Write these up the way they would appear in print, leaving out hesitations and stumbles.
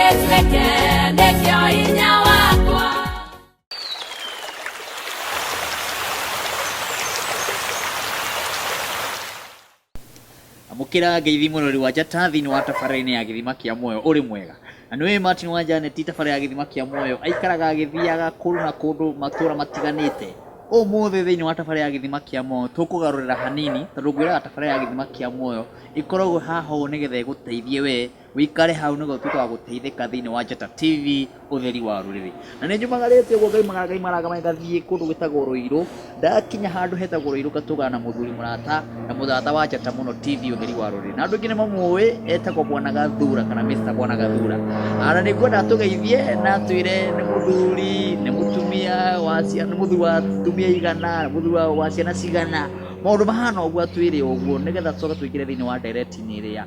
gĩtuĩke nĩkĩo hinya wakwa. Amũkĩra ngeithi mwĩroreri wa Njata thĩinĩ wa tabarĩra-inĩ ya gĩthima kĩa muoyo ũrĩ mwega. Na nĩwe Martin wa Janet tabarĩra ya gĩthima kĩa muoyo aikaraga agĩthiaga kũndũ na kũndũ matũra matiganĩte. Ũmũthĩ thĩinĩ wa tabarĩra ya gĩthima kĩa muoyo tũkũgarũrĩra hanini tondũ ngwĩraga tabarĩra ya gĩthima kĩa muoyo ĩkoragwo haha ũũ nĩgetha ĩgũteithie we Wĩikare hau nĩguo ũtuĩke wa gũteithĩka thĩinĩ wa Njata TV ũtheri wa rũrĩrĩ. Na nĩ njumagarĩte ũguo ngaimagara ngaimagara ngathiĩ kũndũ gwĩtagwo Rũirũ. Ndakinya handũ hetagwo Rũirũ ngatũngana na mũthuri mũrata na mũrata wa Njata mũno TV ũtheri wa rũrĩrĩ. Na andũ aingĩ nĩ mamũĩ etagwo Bwana Gathura kana Mr Bwana Gathura. Na nĩ ngwenda atũgeithie na atwĩre nĩ mũthuri, nĩ mũtumia wa ciana, nĩ mũthuri wa atumia aigana, nĩ mũthuri wa ciana cigana. Maũndũ mahana ũguo atwĩre ũguo nĩgetha tũcoke tũingĩre thĩinĩ wa ndereti-inĩ ĩrĩa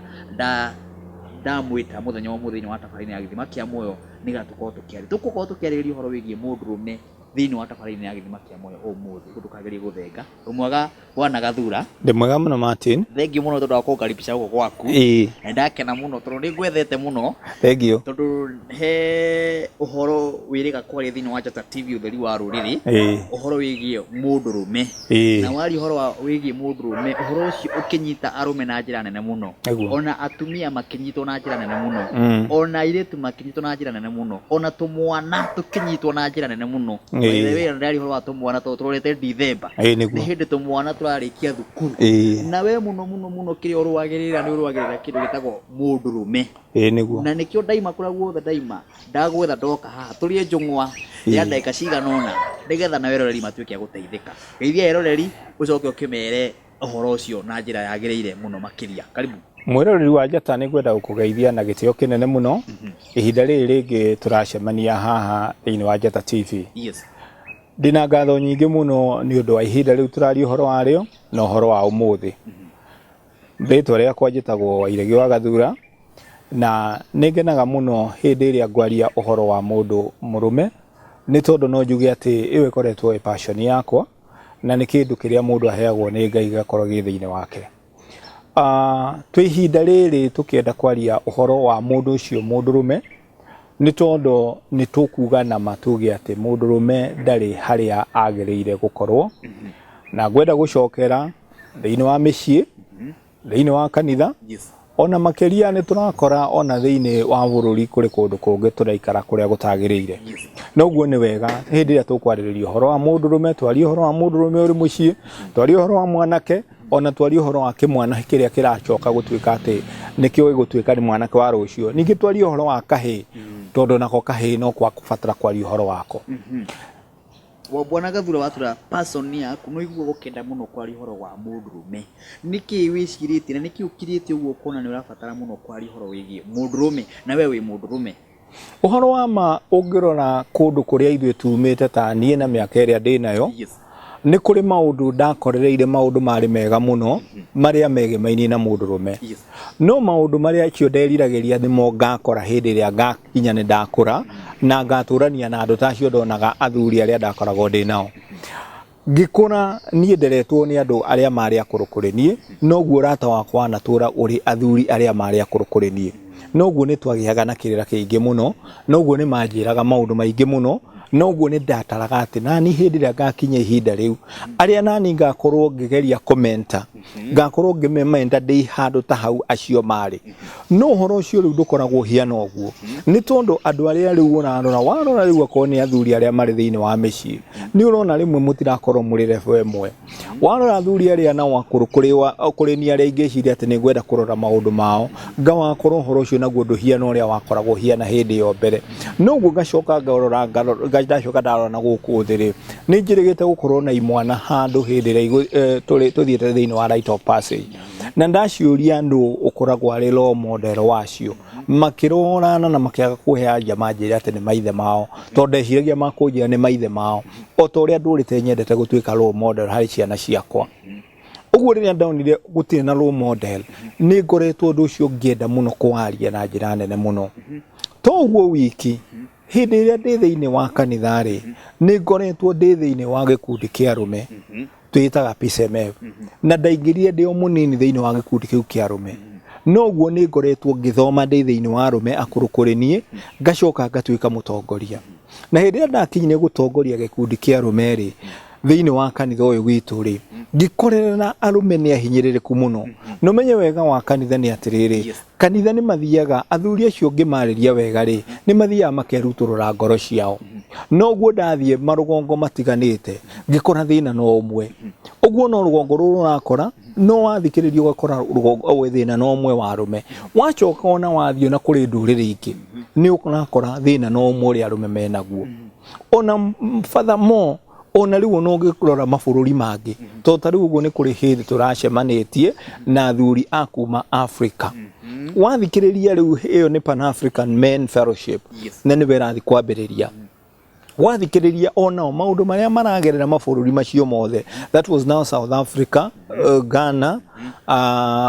ndamwĩta mũthenya wa ũmũthĩ thĩinĩ wa tabarĩra ya gĩthima kĩa muoyo nĩgetha tũkorwo tũkĩaria. Tũgũkorwo tũkĩarĩrĩria ũhoro wĩgiĩ mũndũrũme thĩinĩ wa tabarĩra ya gĩthima kĩa muoyo ũmũthĩ. Ũguo ndũkagerie gũthenga. Wĩ mwega Bwana Gathura? Ndĩ mwega mũno Martin. Thengiũ mũno tondũ wa kũngaribisha gũkũ gwaku. Ĩĩ. Na nĩndakena mũno tondũ nĩ ngwethete mũno. Thengiũ. Tondũ he ũhoro wĩrĩga kwaria thĩinĩ wa Njata TV ũtheri wa rũrĩrĩ. Ĩĩ. Ũhoro wĩgiĩ mũndũrũme. Ĩĩ. Na waria ũhoro wa wĩgiĩ mũndũrũme, ũhoro ũcio ũkĩnyita arũme na njĩra nene mũno. Nĩguo. Ona atumia makĩnyitwo na njĩra nene mũno. Ona airĩtu makĩnyitwo na njĩra nene mũno. Ona tũmwana tũkĩnyitwo na njĩra nene mũno. Ĩĩ. By the way, ndĩraria ũhoro wa tũmwana tondũ tũrorete Dithemba. Ĩĩ nĩguo. Nĩ hĩndĩ tũmwana tũrarĩkia thukuru. Ĩĩ. Na we mũno mũno mũno kĩrĩa ũrũagĩrĩra nĩ ũrũagĩrĩra kĩndũ gĩtagwo mũndũrũme. Ĩĩ nĩguo. Na nĩkĩo ndaima kũrĩa guothe ndaima ndagwetha ndoka haha tũrĩe njũng'wa ya ndagĩka cigana ũna nĩgetha nao eroreri matuĩke a gũteithĩka. Geithia eroreri ũcoke ũkĩmere ũhoro ũcio na njĩra yagĩrĩire mũno makĩria. Karibu. Mwĩroreri wa Njata nĩ ngwenda gũkũgeithia na gĩtĩo kĩnene mũno ihinda rĩrĩ rĩngĩ tũracemania haha thĩinĩ wa Njata TV. Yes. Ndĩna ngatho nyingĩ mũno nĩ ũndũ wa ihinda rĩu tũraria ũhoro warĩo na ũhoro wa ũmũthĩ. Rĩtwa rĩakwa njĩtagwo Wairegi wa Gathura Na nĩ ngenaga mũno hĩndĩ ĩrĩa ngwaria ũhoro wa mũndũ mũrũme, nĩ tondũ no njuge atĩ ĩyo ĩkoretwo ĩ passion yakwa, na nĩ kĩndũ kĩrĩa mũndũ aheagwo nĩ Ngai gĩgakorwo gĩ thĩinĩ wake. Twĩ ihinda rĩrĩ tũkĩenda kwaria ũhoro wa mũndũ ũcio mũndũrũme, nĩ tondũ nĩ tũkuga na ma tuge atĩ mũndũrũme ndarĩ harĩa agĩrĩire gũkorwo. Na ngwenda gũcokera thĩinĩ wa mĩciĩ, thĩinĩ wa kanitha ona makĩria nĩ tũrakora ona thĩinĩ wa bũrũri kũrĩ kũndũ kũngĩ tũraikara kũrĩa gũtagĩrĩire. Noguo nĩ wega hĩndĩ ĩrĩa tũkwarĩrĩria ũhoro wa mũndũrũme twarie ũhoro wa mũndũrũme ũrĩ mũciĩ, twarie ũhoro wa mwanake ona twarie ũhoro wa kĩmwana kĩrĩa kĩracoka gũtuĩka atĩ nĩkĩo gĩgũtuĩka nĩ mwanake wa rũciũ. Ningĩ twarie ũhoro wa kahĩĩ tondũ nako kahĩĩ no gwabatara kwaria ũhoro wako. Bwana Gathura watura person yaku nĩ ũiguaga ũkĩenda mũno kwaria ũhoro wa mũndũrũme. Nĩkĩ wĩcirĩtie na nĩkĩ ũkirĩte ũguo ũkona nĩ ũrabatara mũno kwaria ũhoro wĩgiĩ mũndũrũme na we wĩ mũndũrũme? Ũhoro wa ma ũngĩrora kũndũ kũrĩa ithuĩ tumĩte ta niĩ na mĩaka ĩrĩa ndĩnayo, nĩ kũrĩ maũndũ ndakorereire maũndũ marĩ mega mũno marĩa megemainie na mũndũrũme. No maũndũ marĩa acio nderiragĩria nĩmo ngakora hĩndĩ ĩrĩa ngakinya nĩ ndakũra na ngatũrania na andũ ta acio ndonaga athuri arĩa ndakoragwo ndĩ nao. Ngĩkũra niĩ nderetwo nĩ andũ arĩa marĩ akũrũ kũrĩ niĩ, noguo ũrata wakwa wanatũra ũrĩ athuri arĩa marĩ akũrũ kũrĩ niĩ. Noguo nĩ twagĩaga na kĩrĩra kĩingĩ mũno, noguo nĩ manjĩraga maũndũ maingĩ mũno, noguo nĩ ndataraga atĩ nani hĩndĩ ĩrĩa ngakinya ihinda rĩu, arĩa nani ngakorwo ngĩgeria kũmenta, ngakorwo ngĩmemenda ndĩ handũ ta hau acio marĩ. No ũhoro ũcio rĩu ndũkoragwo ũhiana ũguo, nĩ tondũ andũ arĩa rĩu ũrarora, warora rĩu akorwo nĩ athuri arĩa marĩ thĩinĩ wa mĩciĩ, nĩ ũrona rĩmwe mũtirakorwo mũrĩ level ĩmwe. Warora athuri arĩa nao akũrũ kũrĩ niĩ arĩa ingĩciria atĩ nĩ ngwenda kũrora maũndũ mao, ngawakorwo ũhoro ũcio naguo ndũhiana ũrĩa wakoragwo ũhiana hĩndĩ ĩyo mbere. Noguo ngacoka ngarora, ndacoka ndarora na gũkũ thĩ rĩ, nĩ njĩrĩgĩte gũkorwo na imwana handũ hĩndĩ ĩrĩa tũthiĩte thĩinĩ wa rite of passage. Na ndaciũria nũ ũkoragwo arĩ role model wacio, makĩrorana na makĩaga kũhe anja manjĩre atĩ nĩ maithe mao, tondũ ndeciragia makũnjĩra nĩ maithe mao, o ta ũrĩa ndũrĩte nyendete gũtuĩka role model harĩ ciana ciakwa. Ũguo rĩrĩa ndonire gũtirĩ na role model, nĩ ngoretwo ũndũ ũcio ngĩenda mũno kũwaria na njĩra nene mũno. To ũguo wiki, hĩndĩ ĩrĩa ndĩ thĩinĩ wa kanitha rĩ, nĩ ngoretwo ndĩ thĩinĩ wa gĩkundi kĩa arũme, twĩtaga PCMF, na ndaingĩrire ndĩ o mũnini thĩinĩ wa gĩkundi kĩu kĩa arũme. Noguo nĩ ngoretwo ngĩthoma ndĩ thĩinĩ wa arũme akũrũ kũrĩ niĩ, ngacoka ngatuĩka mũtongoria. Na hĩndĩ ĩrĩa ndakinyire gũtongoria gĩkundi kĩa arũme rĩ, thĩinĩ wa kanitha ũyũ witũ rĩ, ngĩkorerera arũme nĩ ahinyĩrĩrĩku mũno. Na ũmenye wega wa kanitha nĩ atĩrĩrĩ, kanitha nĩ mathiaga, athuri acio ngĩmarĩria wega rĩ, nĩ mathiaga makerutũrũra ngoro ciao. Noguo ndathiĩ marũgongo matiganĩte, ngĩkora thĩna no ũmwe. Ũguo no rũgongo rũrũ ũrakora, no wathikĩrĩria ũgakora rũgongo o thĩna no ũmwe wa arũme. Wacoka ona wathiĩ na kũrĩ ndũrĩrĩ ingĩ, nĩ ũrakora thĩna no ũmwe ũrĩa arũme menaguo. Ona furthermore, ona rĩu ona ũngĩrora mabũrũri mangĩ, tondũ ta rĩu ũguo nĩ kũrĩ hĩndĩ tũracemanĩtie na athuri a kuma Africa. Wathikĩrĩria rĩu ĩyo nĩ Pan African Men Fellowship, na nĩwe ĩrathiĩ kwambĩrĩria. Wathikĩrĩria onao maũndũ marĩa maragerera mabũrũri macio mothe, that was now South Africa, Ghana,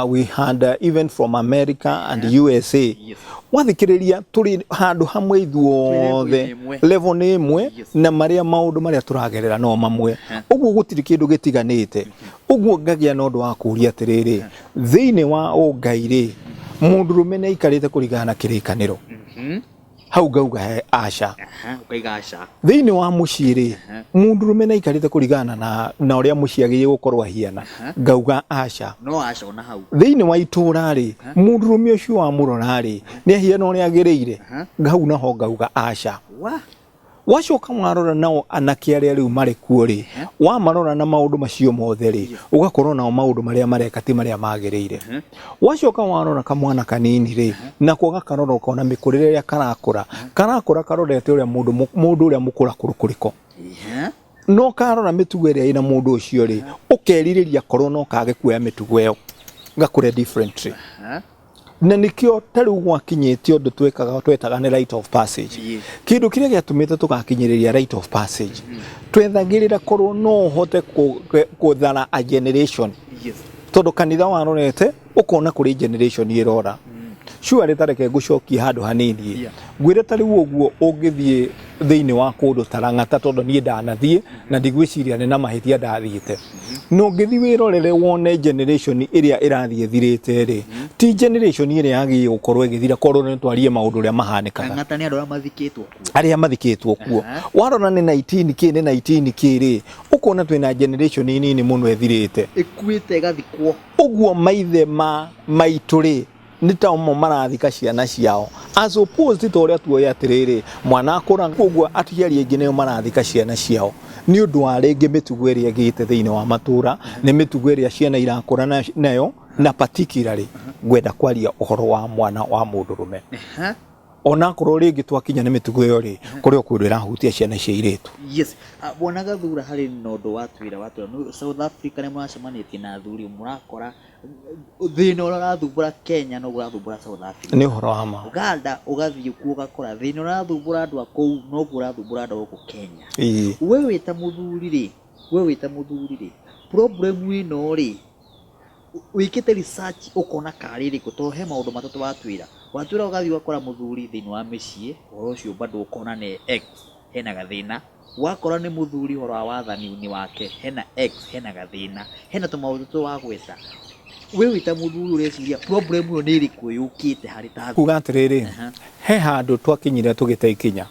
we had even from America and USA. Wathikĩrĩria tũrĩ handũ hamwe ithuothe, level nĩ ĩmwe, na marĩa maũndũ marĩa tũragerera no mamwe, ũguo gũtirĩ kĩndũ gĩtiganĩte. Ũguo ngagĩa na ũndũ wa kũũria atĩrĩrĩ, thĩinĩ wa ũngai rĩ, mũndũrũme nĩ aikarĩte kũringana na kĩrĩkanĩro? Hau ngauga he aca. Aha, ũkaiga aca. Thĩinĩ wa mũciĩ rĩ, mũndũrũme nĩ aikarĩte kũringana na ũrĩa mũciĩ agĩrĩire gũkorwo ahiana? Ngauga aca. No aca ona hau. Thĩinĩ wa itũũra rĩ, mũndũrũme ũcio wamũrora rĩ, nĩ ahiana ũrĩa agĩrĩire? Hau naho ngauga aca. Wa Wacoka warora nao anake arĩa rĩu marĩ kuo rĩ, wamarora na maũndũ macio mothe rĩ, ũgakorwo nao maũndũ marĩa mareka ti marĩa magĩrĩire. Wacoka warora kamwana kanini rĩ, nako gakarora ũkona mĩkũrĩre ĩrĩa karakũra, karakũra karorete ũrĩa mũndũ mũndũ ũrĩa mũkũrakũrũ kũrĩko. No karora mĩtugo ĩrĩa ĩna mũndũ ũcio rĩ, ũkerirĩria korwo no kage kuoya mĩtugo ĩyo, gakũre differently. Na nĩkĩo ta rĩu gwakinyĩte ũndũ twekaga twetaga nĩ rite of passage. Kĩndũ kĩrĩa gĩatũmĩte tũgakinyĩrĩria rite of passage, twethagĩrĩra korwo no ũhote gũthara a generation. Tondũ kanitha warorete ũkona kũrĩ generation ĩrora. Surely ta reke ngũcokie handũ hanini. Ngwĩre ta rĩu ũguo ũngĩthiĩ thĩinĩ wa kũndũ ta Lang'ata, tondũ niĩ ndanathiĩ na ndigwĩciria nĩ na mahĩtia ndathiĩte. Na ũngĩthiĩ wĩrorere wone generation ĩrĩa ĩrathiĩ ĩthirĩte rĩ, ti generation ĩrĩa yagĩrĩire gũkorwo ĩgĩthira, korwo nĩ twarie maũndũ ũrĩa mahanĩkaga. Lang'ata nĩ andũ arĩa mathikĩtwo kuo. Arĩa mathikĩtwo kuo. Warora nĩ 19 kĩ nĩ 19 kĩ rĩ, ũkona twĩna generation nini mũno ĩthirĩte. Ĩkuĩte ĩgathikwo. Ũguo maithe ma maitũ rĩ, nĩ ta mo marathika ciana ciao, as opposed ta ũrĩa tuoĩ atĩrĩrĩ, mwana akũra ũguo aciari aingĩ nĩo marathika ciana ciao nĩ ũndũ wa rĩngĩ mĩtugo ĩrĩa ĩgĩte thĩinĩ wa matũra, nĩ mĩtugo ĩrĩa ciana irakũra nayo, na particularly ngwenda kwaria ũhoro wa mwana wa mũndũrũme. Onakorwo rĩngĩ twakinya nĩ mĩtugo ĩyo rĩ, kũrĩ o kũndũ ĩrahutia ciana cia airĩtu. Yes. Bwana Gathura, harĩ na ũndũ watwĩra South Africa nĩ mũracemanĩtie na athuri, mũrakora thĩna ũrĩa ũrathumbũra Kenya noguo ũrathumbũra South Africa. Nĩ ũhoro wa ma. Uganda ũgathiĩ kuo ũgakora thĩna ũrĩa ũrathumbũra andũ a kũu noguo ũrathumbũra andũ a gũkũ Kenya. We wĩ ta mũthuri rĩ, we wĩ ta mũthuri rĩ, problem ĩno rĩ, wĩkĩte research ũkona karĩ ĩrĩkũ? Tondũ he maũndũ matatũ watwĩra. Watwĩra ũgathiĩ ũgakora mũthuri thĩinĩ wa mĩciĩ, ũhoro ũcio bado ũkona nĩ X, hena gathĩna. Wakora nĩ mũthuri ũhoro wa wathani-inĩ wake, hena X, hena gathĩna. Hena tũmaũndũ tũtũ wagweta. We wĩ ta mũthuri ũreciria problem ĩyo nĩ ĩrĩkũ yũkĩte harĩ ta Kuga atĩrĩrĩ, he handũ twakinyire tũgĩte ikinya.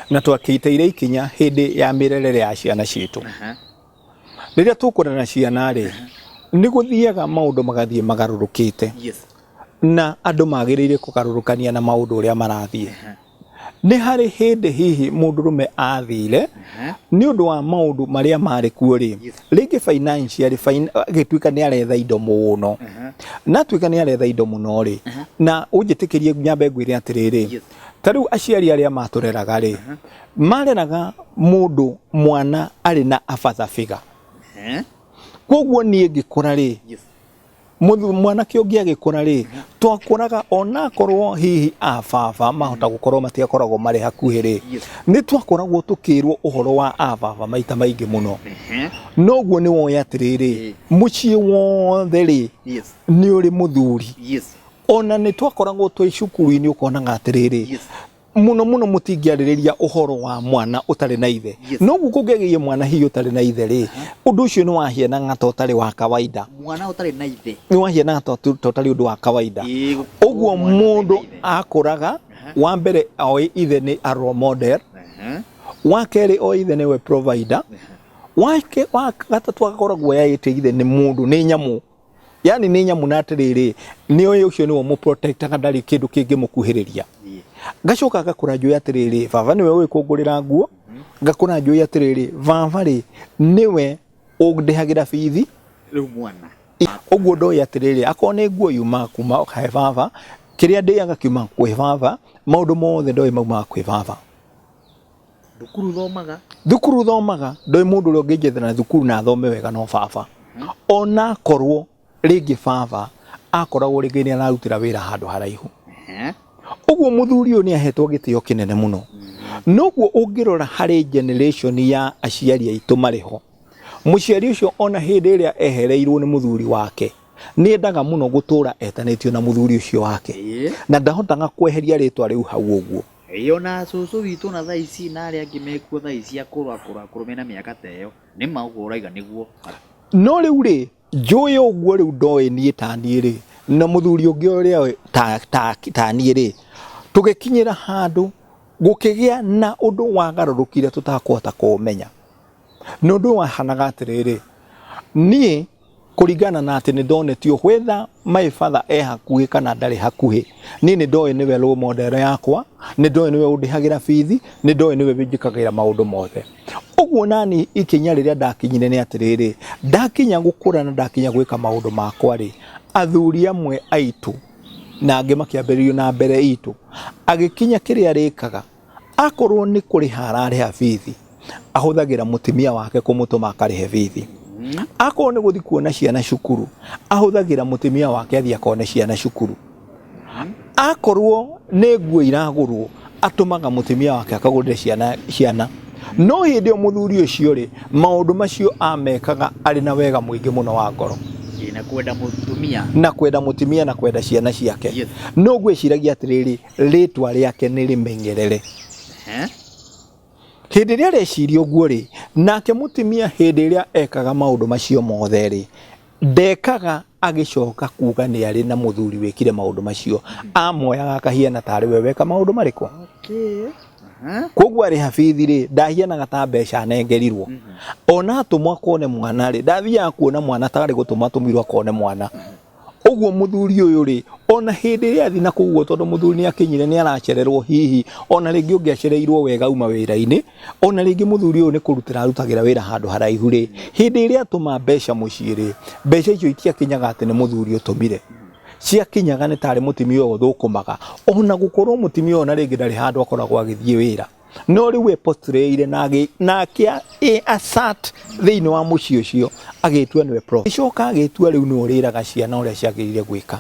Na twakĩteire ikinya hĩndĩ ya mĩrerere ya ciana citũ. Rĩrĩa tũkũrera ciana rĩ, nĩ gũthiaga maũndũ magathiĩ magarũrũkĩte. Na andũ magĩrĩire kũgarũrũkania na maũndũ ũrĩa marathiĩ. Nĩ harĩ hĩndĩ hihi mũndũrũme athire nĩ ũndũ wa maũndũ marĩa marĩ kuo rĩ, rĩngĩ financially, agĩtuĩka nĩ aretha indo mũno. Na atuĩka nĩ aretha indo mũno rĩ, na ũnjĩtĩkĩrie nyambe ngwĩre atĩrĩrĩ, ta rĩu aciari arĩa matũreraga rĩ, mareraga mũndũ mwana arĩ na a father figure. Koguo niĩ ngĩkũra rĩ, mwanake ũngĩ agĩkũra rĩ, twakũraga onakorwo hihi a baba mahota gũkorwo matiakoragwo marĩ hakuhĩ rĩ, nĩ twakoragwo tũkĩrwo ũhoro wa a baba maita maingĩ mũno. Noguo nĩ woĩ atĩrĩrĩ, mũciĩ wothe rĩ, nĩ ũrĩ mũthuri. Ona nĩ twakoragwo twĩ cukuru-inĩ ũkonaga atĩrĩrĩ, Mũno mũno mũtingĩarĩrĩria ũhoro wa mwana ũtarĩ na ithe. Yes. No guo kũngĩagĩire mwana hihi ũtarĩ na ithe rĩ, ũndũ ũcio nĩ wahianaga ta ũtarĩ wa kawaida. Mwana ũtarĩ na ithe. Nĩ wahianaga ta ũtarĩ ũndũ wa kawaida. Ĩĩ, gũkorwo Ũguo mwana ũtarĩ na mũndũ ithe. akũraga, wa mbere oĩ ithe nĩ a role model, wa kerĩ oĩ ithe nĩwe provider, wa gatatũ agakoragwo yaĩte ithe nĩ mũndũ, nĩ nyamũ. Yani nĩ nyamũ na atĩrĩrĩ, nĩ oĩ ũcio nĩwe ũmũprotectaga, ndarĩ kĩndũ kĩngĩmũkuhĩrĩria. Ngacoka ngakũra njũĩ atĩrĩrĩ, baba nĩwe ũĩ kũngũrĩra nguo. Ngakũra njũĩ atĩrĩrĩ, baba rĩ nĩwe ũndĩhagĩra bithi. Rĩu mwana. Ũguo ndoĩ atĩrĩrĩ, akorwo nĩ nguo yumaga kuma he baba, kĩrĩa ndĩaga kiumaga kwĩ baba, maũndũ mothe ndoĩ maumaga kwĩ baba. Thukuru thomaga. Thukuru thomaga, ndoĩ mũndũ ũrĩa ũngĩnjethera thukuru na athome wega no baba. Ona korwo rĩngĩ baba akoragwo rĩngĩ nĩ ararutĩra wĩra handũ haraihu. Ũguo mũthuri ũyũ nĩ ahetwo gĩtĩo kĩnene mũno. Noguo ũngĩrora harĩ generation ya aciari aitũ marĩ ho, mũciari ũcio ona hĩndĩ ĩrĩa ehereirwo nĩ mũthuri wake, nĩ endaga mũno gũtũra etanĩtio na mũthuri ũcio wake. Na ndahotaga kweheria rĩtwa rĩu hau ũguo. Ĩĩ, ona cũcũ witũ na thaa ici na arĩa angĩ mekuo thaa ici akũrũ akũrũ akũrũ mena mĩaka ta ĩyo, nĩ ma ũguo ũraiga nĩguo. No rĩu rĩ, njũĩ ũguo rĩu ndoĩ niĩ ta niĩ rĩ, na mũthuri ũngĩ ũrĩa oĩ ta niĩ rĩ, tũgĩkinyĩra handũ gũkĩgĩa na ũndũ wagarũrũkire tũtakũhota kũũmenya. Na ũndũ ũyũ wahanaga atĩrĩrĩ, niĩ kũringana na atĩ nĩ ndonetio whether my father e hakuhĩ kana ndarĩ hakuhĩ, niĩ nĩ ndoĩ nĩwe role model yakwa, nĩ ndoĩ nĩwe ũndĩhagĩra bithi, nĩ ndoĩ nĩwe wĩnjĩkagĩra maũndũ mothe. Ũguo nani ikinya rĩrĩa ndakinyire nĩ atĩrĩrĩ, ndakinya gũkũra na ndakinya gwĩka maũndũ makwa rĩ, athuri amwe aitũ na angĩ makĩambĩrĩrio na mbere itũ, agĩkinya kĩrĩa arĩkaga, akorwo nĩ kũrĩha ararĩha bithi, ahũthagĩra mũtumia wake kũmũtũma akarĩhe bithi. Akorwo nĩ gũthiĩ kuona ciana cukuru, ahũthagĩra mũtumia wake athiĩ akone ciana cukuru. Akorwo nĩ nguo iragũrwo, atũmaga mũtumia wake akagũrĩre ciana. No hĩndĩ ĩyo mũthuri ũcio rĩ, maũndũ macio amekaga arĩ na wega mũingĩ mũno wa ngoro. Na kwenda mũtumia. Na kwenda mũtumia na kwenda ciana ciake. Yes. No ngwĩciragia atĩrĩrĩ, rĩtwa rĩake nĩ rĩmenyerere. Hĩndĩ ĩrĩa areciria ũguo rĩ, nake mũtumia hĩndĩ ĩrĩa ekaga maũndũ macio mothe rĩ, ndekaga agĩcoka kuga nĩ arĩ na mũthuri wĩkire maũndũ macio. Amoyaga akahiana tarĩ we weka maũndũ marĩkũ. Koguo arĩha bithi rĩ, ndahianaga ta mbeca anengerirwo. Ona atũmwo akone mwana rĩ, ndathiaga kuona mwana tarĩ gũtũmwo atũmirwo akone mwana. Ũguo mũthuri ũyũ rĩ, ona hĩndĩ ĩrĩa athiĩ na kũu ũguo, tondũ mũthuri nĩ akinyire nĩ aracererwo hihi, ona rĩngĩ ũngĩacereirwo wega auma wĩra-inĩ, ona rĩngĩ mũthuri ũyũ nĩ kũrutĩra arutagĩra wĩra handũ haraihu rĩ, hĩndĩ ĩrĩa atũma mbeca mũciĩ rĩ, mbeca icio itiakinyaga atĩ nĩ mũthuri ũtũmire. Ciakinyaga nĩ tarĩ mũtumia ũyũ ũthũkũmaga. Ona gũkorwo mũtumia ũyũ ona rĩngĩ ndarĩ handũ akoragwo agĩthiĩ wĩra. No rĩu e-portrayire na akĩ assert thĩinĩ wa mũciĩ ũcio, agĩtua nĩwe pro. Agĩcoka agĩtua rĩu nĩwe ũrĩraga ciana ũrĩa ciagĩrĩire gwĩka.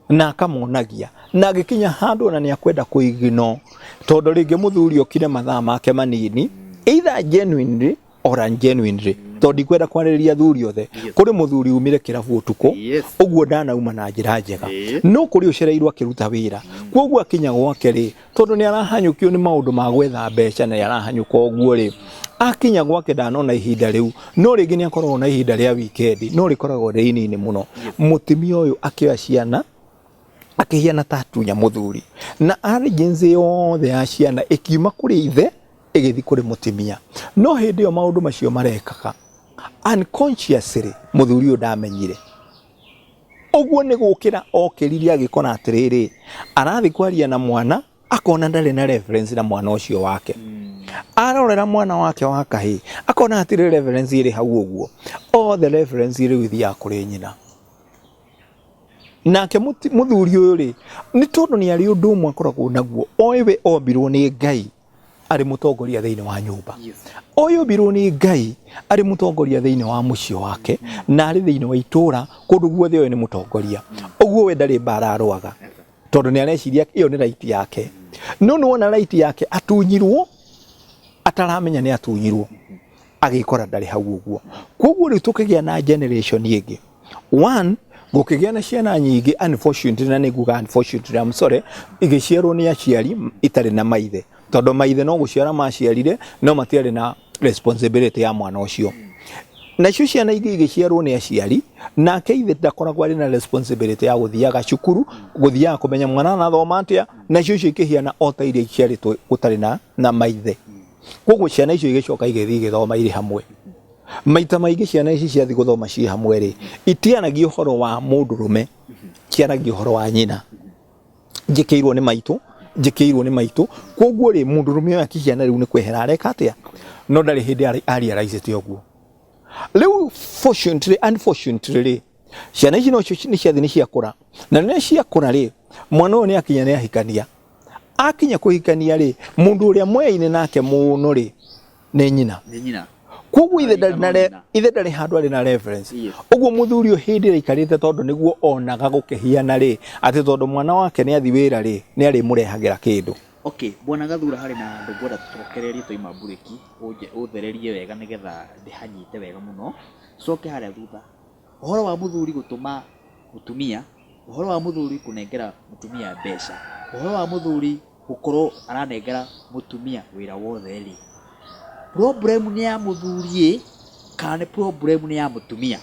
Na akamonagia. Na agĩkinya handũ ona nĩ akwenda kũignore. Tondũ rĩngĩ mũthuri okire mathaa make manini, either genuinely or ungenuinely. Tondũ ndikwenda kwarĩrĩria athuri othe. Kũrĩ mũthuri umire kĩrabu ũtukũ, ũguo ndanauma na njĩra njega. No kũrĩ ũcereirwo akĩruta wĩra. Kwoguo akinya gwake rĩ, tondũ nĩ arahanyũkio nĩ maũndũ ma gwetha mbeca na nĩ arahanyũka ũguo rĩ, akinya gwake ndanona ihinda rĩu, no rĩngĩ nĩ akoragwo na ihinda rĩa weekend, no rĩkoragwo rĩ inini mũno. Mũtumia ũyũ akĩoya ciana, akĩhiana ta atunya mũthuri. Na agency yothe ya ciana ĩkiuma kũrĩ ithe, ĩgĩthiĩ kũrĩ mũtumia. No hĩndĩ ĩyo maũndũ macio marekaga, unconsciously mũthuri ũyũ ndamenyire. Ũguo nĩ gũkĩra okĩrire agĩkora atĩrĩrĩ, arathiĩ kwaria na mwana, akona ndarĩ na reference na mwana ũcio wake. Arorera mwana wake wa kahĩĩ, akona hatirĩ reference ĩrĩ hau ũguo. All the reference rĩu ithiaga kũrĩ nyina. Nake mũthuri ũyũ rĩ, nĩ tondũ nĩ arĩ ũndũ ũmwe akoragwo naguo, oĩ we ombirwo nĩ Ngai arĩ mũtongoria thĩinĩ wa nyũmba. Oĩ ombirwo nĩ Ngai arĩ mũtongoria thĩinĩ wa mũciĩ wake, na arĩ thĩinĩ wa itũũra, kũndũ guothe oĩ nĩ mũtongoria. Ũguo we ndarĩ mbara arũaga, tondũ nĩ areciria ĩyo nĩ right yake. No nĩ wona right yake atunyirwo, ataramenya nĩ atunyirwo, agĩkora ndarĩ hau ũguo. Koguo rĩu tũkĩgĩa na generation ĩngĩ. One, Gũkĩgĩa na ciana nyingĩ, unfortunately, na nĩ nguga unfortunately, I'm sorry, igĩciarwo nĩ aciari itarĩ na maithe, tondũ maithe no gũciara maciarire no matiarĩ na responsibility ya mwana ũcio. Nacio ciana ingĩ igĩciarwo nĩ aciari nake ithe ndakoragwo arĩ na responsibility ya gũthiaga cukuru, gũthiaga kũmenya mwana arathoma atĩa, nacio icio ikĩhiana o ta iria iciarĩtwo gũtarĩ na maithe. Koguo ciana icio igĩcoka igĩthiĩ igĩthoma irĩ hamwe. Maita maingĩ ciana ici ciathiĩ gũthoma ciĩ hamwe rĩ, itiaragia ũhoro wa mũndũrũme, ciaragia ũhoro wa nyina. Njĩkĩirwo nĩ maitũ, njĩkĩirwo nĩ maitũ. Koguo rĩ, mũndũrũme ũyũ akĩhiana rĩu nĩ kwehera areka atĩa? No ndarĩ hĩndĩ arealizĩte ũguo. Rĩu fortunately, unfortunately rĩ, ciana ici nocio nĩ ciathiĩ nĩ ciakũra. Na rĩrĩa ciakũra rĩ, mwana ũyũ nĩ akinya nĩ ahikania. Akinya kũhikania rĩ, mũndũ ũrĩa moyaine nake mũno rĩ, nĩ nyina. Nĩ nyina. Koguo ithe ndarĩ na Nyina. ithe ndarĩ handũ arĩ na reference. Yes. Ũguo mũthuri ũyũ hĩndĩ ĩrĩa aikarĩte tondũ nĩguo onaga gũkĩhiana rĩ, atĩ tondũ mwana wake nĩ athi wĩra rĩ, nĩ arĩmũrehagĩra kĩndũ. Okay, Bwana Gathura, harĩ na handũ ngwenda tũcokererie twaima mburĩki, ũthererie wega nĩgetha ndĩhanyite wega mũno. Tũcoke harĩa thutha. Ũhoro wa mũthuri gũtũma mũtumia, ũhoro wa mũthuri kũnengera mũtumia mbeca, ũhoro wa mũthuri gũkorwo aranengera mũtumia wĩra wothe rĩ, problem nĩ ya mũthuri ĩ, kana nĩ problem nĩ ya mũtumia?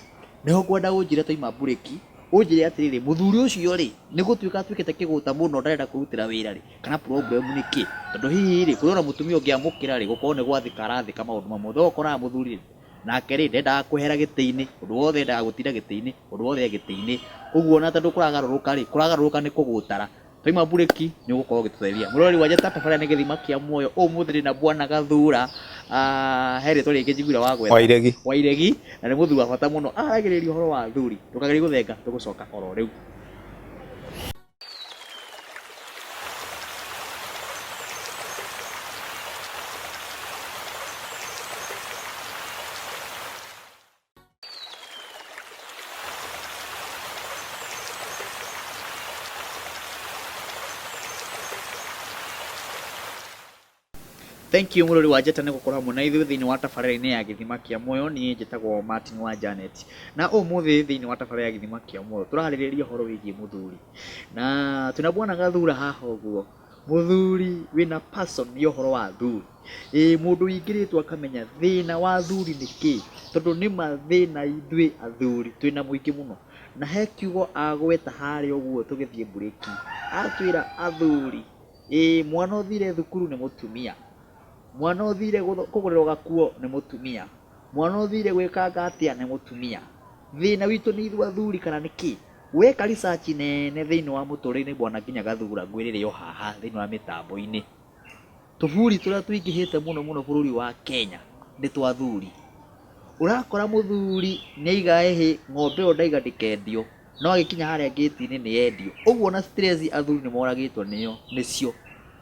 Nĩho ngwenda ũnjĩre twaima mburĩki, ũnjĩre atĩrĩrĩ, mũthuri ũcio rĩ, nĩ gũtuĩka atuĩkĩte kĩgũta mũno ndarenda kwĩrutĩra wĩra rĩ, kana problem nĩ kĩ? Tondũ hihi rĩ, kũrĩ ona mũtumia ũngĩamũkĩra rĩ, gũkorwo nĩ gwathĩka arathĩka maũndũ mamwe, no ũkoraga mũthuri rĩ, nake rĩ, ndendaga kwehera gĩtĩ-inĩ, ũndũ wothe endaga gũtinda gĩtĩ-inĩ, ũndũ wothe e gĩtĩ-inĩ, ũguo ona tondũ kũragarũrũka rĩ, kũragarũrũka nĩ kũgũtara. Twaima mburĩki nĩ ũgũkorwo ũgĩtũteithia. Mũroreri wa Njata, tabarĩra nĩ Gĩthima kĩa Muoyo, ũmũthĩ ndĩ na Bwana Gathura, he rĩtwa rĩngĩ njiguire wagweta. Wairegi. Wairegi, na nĩ mũthuri wa bata mũno, aragĩrĩria ũhoro wa athuri. Ndũkagerie gũthenga, tũgũcoka oro rĩu. Thank you mũrori wa Njata nĩ gũkorwo hamwe na ithuĩ thĩinĩ wa tabarĩra-inĩ ya Gĩthima kĩa Muoyo. Niĩ njĩtagwo Martin wa Janet, na ũmũthĩ thĩinĩ wa tabarĩra ya Gĩthima kĩa Muoyo tũrarĩrĩria ũhoro wĩgiĩ mũthuri, na twĩna Bwana Gathura haha ũguo, mũthuri wĩna passion ya ũhoro wa athuri. Ĩĩ mũndũ ũingĩrĩtwo akamenya thĩna wa athuri nĩ kĩ, tondũ nĩma thĩna ithuĩ athuri twĩna mũingĩ mũno. Na he kiugo agweta harĩa ũguo tũgĩthiĩ mburĩki, atwĩra athuri, ĩĩ mwana ũthire thukuru nĩ mũtumia, mwana ũthire kũgũrĩrwo gakuo nĩ mũtumia, mwana ũthire gwĩkanga atĩa nĩ mũtumia. Thĩna witũ nĩ ithuĩ athuri kana nĩ kĩ? Weka research nene thĩinĩ wa mũtũrĩre-inĩ bwana nginya Gathura ngwĩrĩre o haha thĩinĩ wa mĩtambo-inĩ. Tũburi tũrĩa tũingĩhĩte mũno mũno bũrũri wa Kenya nĩ twa athuri. Ũrakora mũthuri nĩ aiga ĩhĩ ng'ombe ĩyo ndaiga ndĩkendio, no agĩkinya harĩa ngĩti-inĩ nĩ yendio. Ũguo ona stress athuri nĩ moragĩtwo nĩyo nĩcio.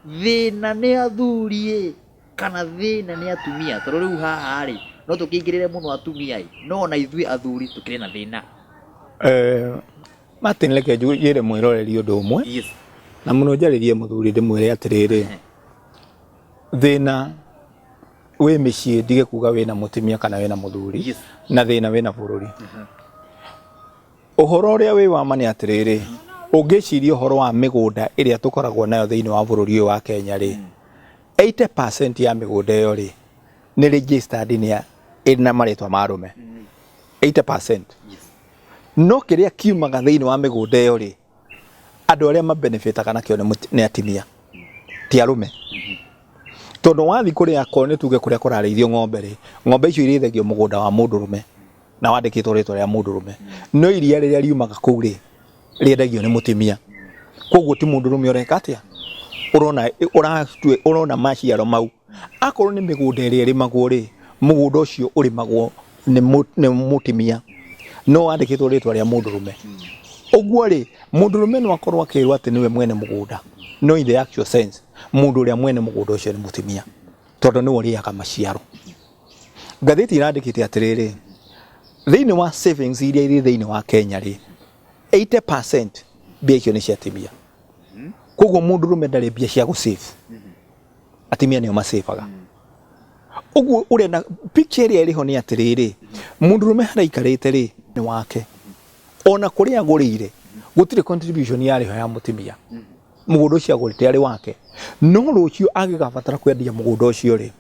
Thĩna nĩ athuri ĩ, kana thĩna nĩ atumia? Tondũ rĩu haha rĩ, no tũkĩingĩrĩre mũno atumia ĩ, no ona ithuĩ athuri tũkĩrĩ na thĩna. Martin reke njĩre mwĩroreri ũndũ ũmwe. Yes. Na mũno njarĩrie mũthuri ndĩmwĩre atĩrĩrĩ, thĩna wĩ mĩciĩ ndige kuga wĩna mũtumia kana wĩna mũthuri. Yes. Na thĩna wĩna bũrũri. Ũhoro ũrĩa wĩ wa ma nĩ atĩrĩrĩ, ũngĩciria ũhoro wa mĩgũnda ĩrĩa tũkoragwo nayo thĩinĩ wa bũrũri ũyũ wa Kenya rĩ, 80% ya mĩgũnda ĩyo rĩ, nĩ registered nĩ ĩrĩ na marĩtwa ma arũme. 80%. Yes. No kĩrĩa kiumaga thĩinĩ wa mĩgũnda ĩyo rĩ, andũ arĩa mabenefitaga nakĩo nĩ atumia, ti arũme. Tondũ wathiĩ kũrĩa akorwo nĩ tuge kũrĩa kũrarĩithio ng'ombe rĩ, ng'ombe icio irĩithagio mũgũnda wa mũndũrũme na wandĩkĩtwo rĩtwa rĩa mũndũrũme. No iria rĩrĩa riumaga kũu rĩ, rĩendagio nĩ mũtumia. Koguo ti mũndũrũme ũreka atĩa? Ũrona, ũratue, ũrona maciaro mau. Akorwo nĩ mĩgũnda ĩrĩa ĩrĩmagwo rĩ, mũgũnda ũcio ũrĩmagwo nĩ mũtumia, no wandĩkĩtwo rĩtwa rĩa mũndũrũme. Ũguo rĩ, mũndũrũme no akorwo akĩrwo atĩ nĩwe mwene mũgũnda, no in the actual sense, mũndũ ũrĩa mwene mũgũnda ũcio nĩ mũtumia, tondũ nĩwe ũrĩaga maciaro. Ngathĩti ĩrandĩkĩte atĩrĩrĩ, thĩinĩ wa savings iria irĩ thĩinĩ wa Kenya rĩ, 80% mbia icio nĩ cia atumia. Koguo mũndũrũme ndarĩ mbia cia gũ save. Atumia nĩo masĩbaga. Ũguo ũrenda picture ĩrĩa ĩrĩho nĩ atĩrĩrĩ, mũndũrũme harĩa aikarĩte rĩ, nĩ wake. Ona kũrĩa agũrĩire gũtirĩ contribution yarĩ ho ya mũtumia. Mũgũnda ũcio agũrĩte arĩ wake, no rũciũ angĩgabatara kwendia mũgũnda ũcio rĩ,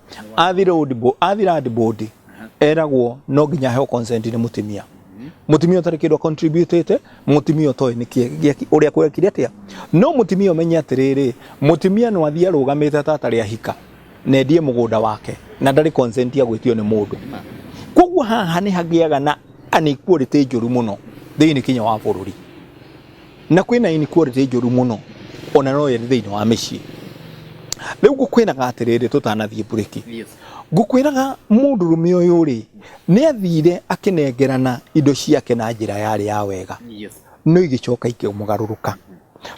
athi land board eragwo no nginya aheo consent nĩ mũtumia. Mũtumia ũtarĩ kĩndũ contributĩte, mũtumia ũtoĩ nĩkĩ ũrĩa kwekire atĩa. No mũtumia ũmenye atĩrĩrĩ, mũtumia no athiĩ arũgamĩte ta atarĩ ahika na endie mũgũnda wake na ndarĩ consent ya gwĩtio nĩ mũndũ. Koguo haha nĩ hagĩaga na inequality njũru mũno thĩinĩ kinya wa bũrũri, na kwĩna inequality njũru mũno ona no ĩrĩ thĩinĩ wa mĩciĩ. Rĩu ngũkwĩraga atĩrĩrĩ, tũtanathiĩ mburĩki, ngũkwĩraga mũndũrũme ũyũ rĩ, nĩ athire akĩnengerana indo ciake na njĩra yarĩ ya wega, no igĩcoka ikĩmũgarũrũka,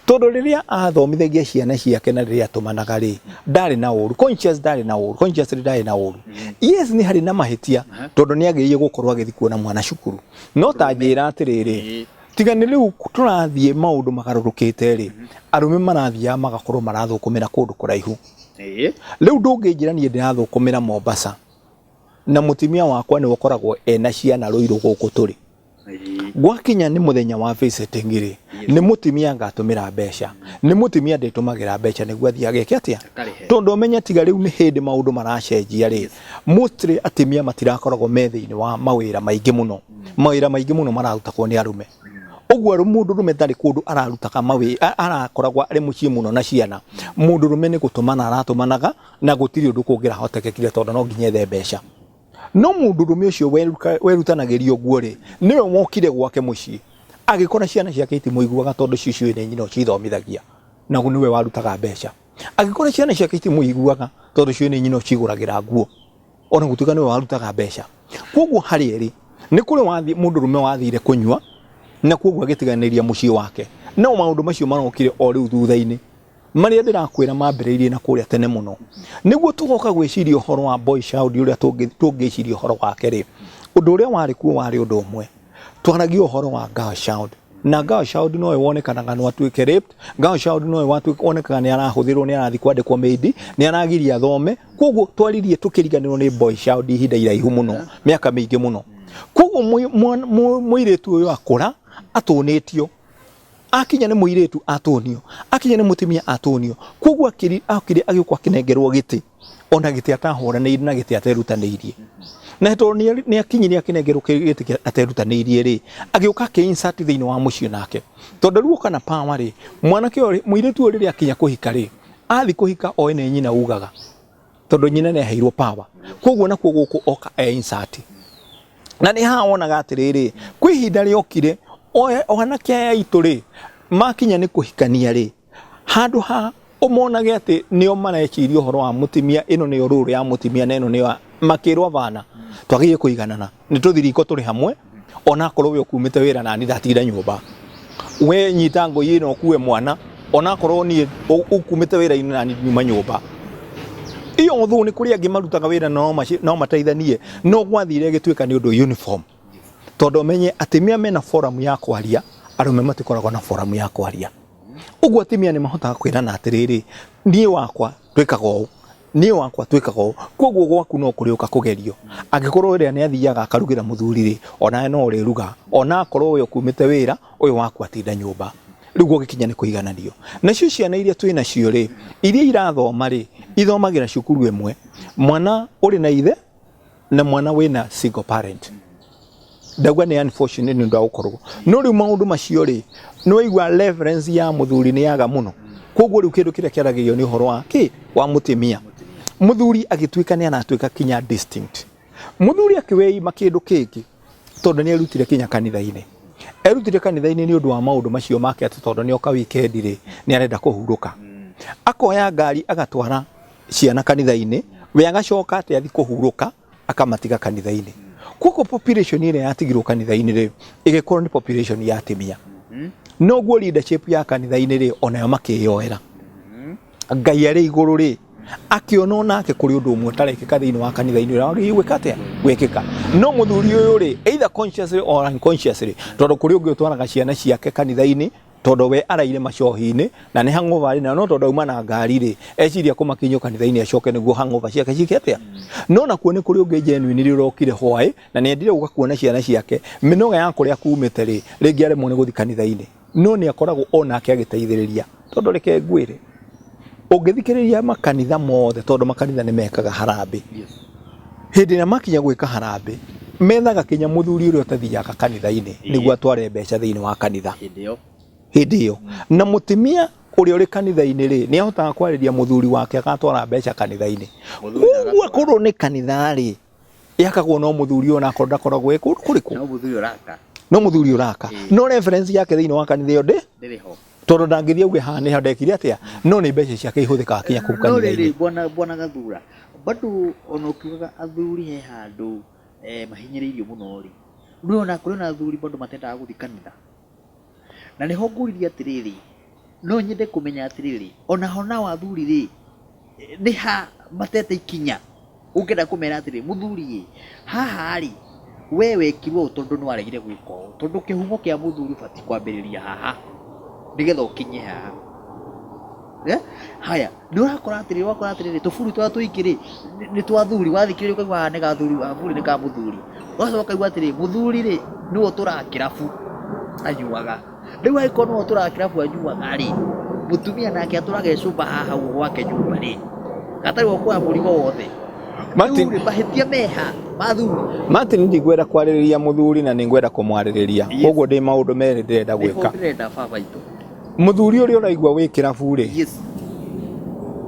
tondũ rĩrĩa athomithagia ciana ciake na rĩrĩa atũmanaga rĩ, ndarĩ na ũru conscious, ndarĩ na ũru consciously, ndarĩ na ũru. Yes, nĩ harĩ na mahĩtia, tondũ nĩ agĩrĩire gũkorwo agĩthiĩ kuona mwana cukuru, no ta njĩra atĩrĩrĩ, tiga nĩ rĩu tũrathiĩ maũndũ magarũrũkĩte rĩ, arũme marathiaga magakorwo marathũkũmĩra kũndũ kũraihu. Rĩu ndũngĩnjĩra niĩ ndĩrathũkũmĩra Mombasa na mũtumia wakwa nĩwe ũkoragwo ena ciana Rũirũ gũkũ tũrĩ. Gwakinya nĩ mũthenya wa visiting rĩ, nĩ mũtumia ngatũmĩra mbeca, nĩ mũtumia ndĩtũmagĩra mbeca nĩguo athiĩ ageke atĩa? Akarĩhe. Tondũ ũmenye tiga rĩu nĩ hĩndĩ maũndũ maracenjia rĩ, mostly atumia matirakoragwo me thĩinĩ wa mawĩra maingĩ mũno. Mawĩra maingĩ mũno mararutagwo nĩ arũme. Ũguo mũndũrũme ndarĩ kũndũ ararutaga mawĩra, arakoragwo arĩ mũciĩ mũno na ciana. Mũndũrũme nĩ gũtũmana aratũmanaga na gũtirĩ ũndũ kũngĩrahotekekire, tondũ no nginya ethe mbeca. No mũndũrũme ũcio werutanagĩria ũguo rĩ, nĩwe wokire gwake mũciĩ agĩkora ciana ciake itimũiguaga, tondũ ciciũĩ nĩ nyina ũcithomithagia na nĩwe warutaga mbeca. Agĩkora ciana ciake itimũiguaga, tondũ ciũĩ nĩ nyina ũcigũragĩra nguo, ona gũtuĩka nĩwe warutaga mbeca. Koguo harĩ erĩ nĩ kũrĩ wathi mũndũrũme wathire kũnyua na koguo agĩtiganĩria mũciĩ wake. No maũndũ macio marokire o rĩu thutha-inĩ, marĩa ndĩrakwĩra mambĩrĩirie na kũrĩa tene mũno. Nĩguo tũgoka gwĩciria ũhoro wa boy child, ũrĩa tũngĩciria ũhoro wake rĩ, ũndũ ũrĩa warĩ kuo warĩ ũndũ ũmwe. Twaragia ũhoro wa girl child, na girl child nowe wonekanaga no atuĩke raped, girl child nowe wonekaga nĩ arahũthĩrwo, nĩ arathiĩ kwandĩkwo maid, nĩ aragiria athome. Koguo twaririe tũkĩriganĩrwo nĩ boy child ihinda iraihu mũno, mĩaka mĩingĩ mũno. Koguo mũirĩtu ũyũ akũra atũnĩtio, akinya nĩ mũirĩtu atũnio, akinya nĩ mũtumia atũnio. Koguo akiri agĩũka akĩnengerwo gĩtĩ, ona gĩtĩ atahũranĩire na gĩtĩ aterutanĩirie. Na tondũ nĩ akinyire akĩnengerwo gĩtĩ aterutanĩirie rĩ, agĩũka akĩ-insert thĩinĩ wa mũciĩ nake, tondũ rĩu oka na power rĩ, mwanake ũyũ, mũirĩtu ũyũ rĩrĩa akinya kũhika rĩ, athi kũhika oĩ nĩ nyina ugaga, tondũ nyina nĩ aheirwo power. Koguo nakuo gũkũ oka e insert. Na nĩ haha wonaga atĩrĩrĩ, kwĩ ihinda rĩokire anake aya aitũ rĩ, makinya nĩ kũhikania rĩ, handũ ha ũmonage atĩ nĩo mareciria ũhoro wa mũtumia, ĩno nĩyo rũrũ ya mũtumia na ĩno nĩyo, makĩrwo bana twagĩrĩire kũiganana, nĩ tũthiriko tũrĩ hamwe, onakorwo we ũkumĩte wĩra nani ndatinda nyũmba, we nyita ngũi ĩno ũkue mwana, onakorwo niĩ ũkumĩte wĩra-inĩ nani nyuma nyũmba iyo. Ũthũ nĩ kũrĩ angĩ marutaga wĩra no mateithanie, no gwathire ĩgĩtuĩka nĩ ũndũ uniform, tondũ ũmenye atumia mena forum ya kwaria, arũme matikoragwo na forum ya kwaria. Ũguo atumia nĩ mahotaga kwĩrana atĩrĩrĩ, niĩ wakwa twĩkaga ũũ, niĩ wakwa twĩkaga ũũ. Koguo gwaku no kũrĩũka kũgerio, angĩkorwo ĩrĩa nĩ athiaga akarugĩra mũthuri rĩ, onawe no ũrĩruga, ona akorwo we ũkumĩte wĩra, ũyũ waku atinda nyũmba. Rĩu gũgĩkinya nĩ kũigananio. Nacio ciana iria twĩ nacio rĩ, iria irathoma rĩ, ithomagĩra cukuru ĩmwe, mwana ũrĩ na ithe na mwana wĩna single parent. Ndauga nĩ unfortunate nĩ ũndũ wa gũkorwo, no rĩu maũndũ macio rĩ, nĩ waigua reference ya mũthuri nĩ yaga mũno. Koguo rĩu kĩndũ kĩrĩa kĩaragĩrio nĩ ũhoro wa kĩ wa mũtumia. Mũthuri agĩtuĩka nĩ aratuĩka kinya distinct, mũthuri akĩweima kĩndũ kĩngĩ, tondũ nĩ erutire kinya kanitha-inĩ, erutire kanitha-inĩ nĩ ũndũ wa maũndũ macio make, atĩ tondũ nĩ oka weekend rĩ, nĩ arenda kũhurũka, akoya ngari agatwara ciana kanitha-inĩ, we agacoka atĩ athi kũhurũka, akamatiga kanitha-inĩ. Koguo population ĩrĩa yatigirwo kanitha-inĩ rĩ, ĩgĩkorwo nĩ population ya atumia. Noguo leadership ya kanitha-inĩ rĩ, onayo makĩyoera. Ngai arĩ igũrũ rĩ, akĩona onake kũrĩ ũndũ ũmwe ũtarekĩka thĩinĩ wa kanitha-inĩ ũrĩa wagĩrĩire gwĩka atĩa gwĩkĩka. No mũthuri ũyũ rĩ, either consciously or unconsciously, tondũ kũrĩ ũngĩ ũtwaraga ciana ciake kanitha-inĩ. Tondũ we araire macohi-inĩ na nĩ hangover arĩ nayo, no tondũ auma na ngari rĩ, eciria kũmakinyio kanitha-inĩ acoke nĩguo hangover ciake ciĩke atĩa. No nakuo nĩ kũrĩ ũngĩ genuine ũrokire hwaĩ na nĩ endire gũka kuona ciana ciake, mĩnoga ya kũrĩa kumĩte rĩ, rĩngĩ aremwo nĩ gũthiĩ kanitha-inĩ, no nĩ akoragwo onake agĩteithĩrĩria. Tondũ reke ngwĩre, ũngĩthikĩrĩria makanitha mothe, tondũ makanitha nĩ mekaga harambĩ, hĩndĩ ĩrĩa makinya gwĩka harambĩ, methaga kinya mũthuri ũrĩa ũtathiaga kanitha-inĩ nĩguo atware mbeca thĩinĩ wa kanitha Hĩndĩ ĩyo. Hĩndĩ ĩyo. Na mũtumia ũrĩa ũrĩ kanitha-inĩ rĩ, nĩ ahotaga kwarĩria mũthuri wake agatwara mbeca kanitha-inĩ. Mũthuri Koguo agatwara. akorwo nĩ kanitha rĩ, yakagwo no mũthuri ona akorwo ndakoragwo ĩ kũndũ kũrĩkũ. No mũthuri ũraka. No mũthuri ũraka. No reference yake thĩinĩ wa kanitha ĩyo ndĩ Ndĩrĩ ho. Tondũ ndangĩthiĩ auge haha nĩho ndekire atĩa, no nĩ mbeca ciake ihũthĩkaga kinya kũu No kanitha-inĩ. rĩrĩ, bwana Gathura, bado ona ũkiugaga athuri he handũ mahinyĩrĩirio mũno rĩ, nĩ ona kũrĩ ona athuri bado matendaga gũthiĩ kanitha. Na nĩho ngũririe atĩrĩrĩ, no nyende kũmenya atĩrĩrĩ, onaho nao athuri rĩ, nĩ ha matete ikinya? Ũngĩenda kũmera atĩrĩrĩ, mũthuri ĩ, haha rĩ, we wekirwo ũũ tondũ nĩ waregire gwĩka ũũ, tondũ kĩhumo kĩa mũthuri ũbatiĩ kwambĩrĩria haha, nĩgetha ũkinye haha. Haya, nĩ ũrakora atĩrĩrĩ, ũgakora atĩrĩrĩ, tũburi tũrĩa tũingĩ rĩ, nĩ twa athuri, wathikĩrĩria ũkaigua haha nĩ ga athuri, gaburi nĩ ka mũthuri. Ũgacoka ũkaigua atĩrĩrĩ, mũthuri rĩ, nĩwe ũtũraga kĩrabu anyuaga. Rĩu angĩkorwo nĩwe ũtũraga kĩrabu anyuaga rĩ, mũtumia nake atũraga e cũmba haha ũguo gwake nyũmba rĩ, gatarĩ ũkuoya mũrigo wothe. Martin, Rĩu rĩ, mahĩtia meha ma athuri? Martin, ndigwenda kwarĩrĩria mũthuri na nĩngwenda kũmwarĩrĩria. Koguo ndĩ maũndũ merĩ ndĩrenda Nĩho gwĩka. ndĩrenda baba itũ. Mũthuri ũrĩa ũraigua wĩ kĩrabu rĩ,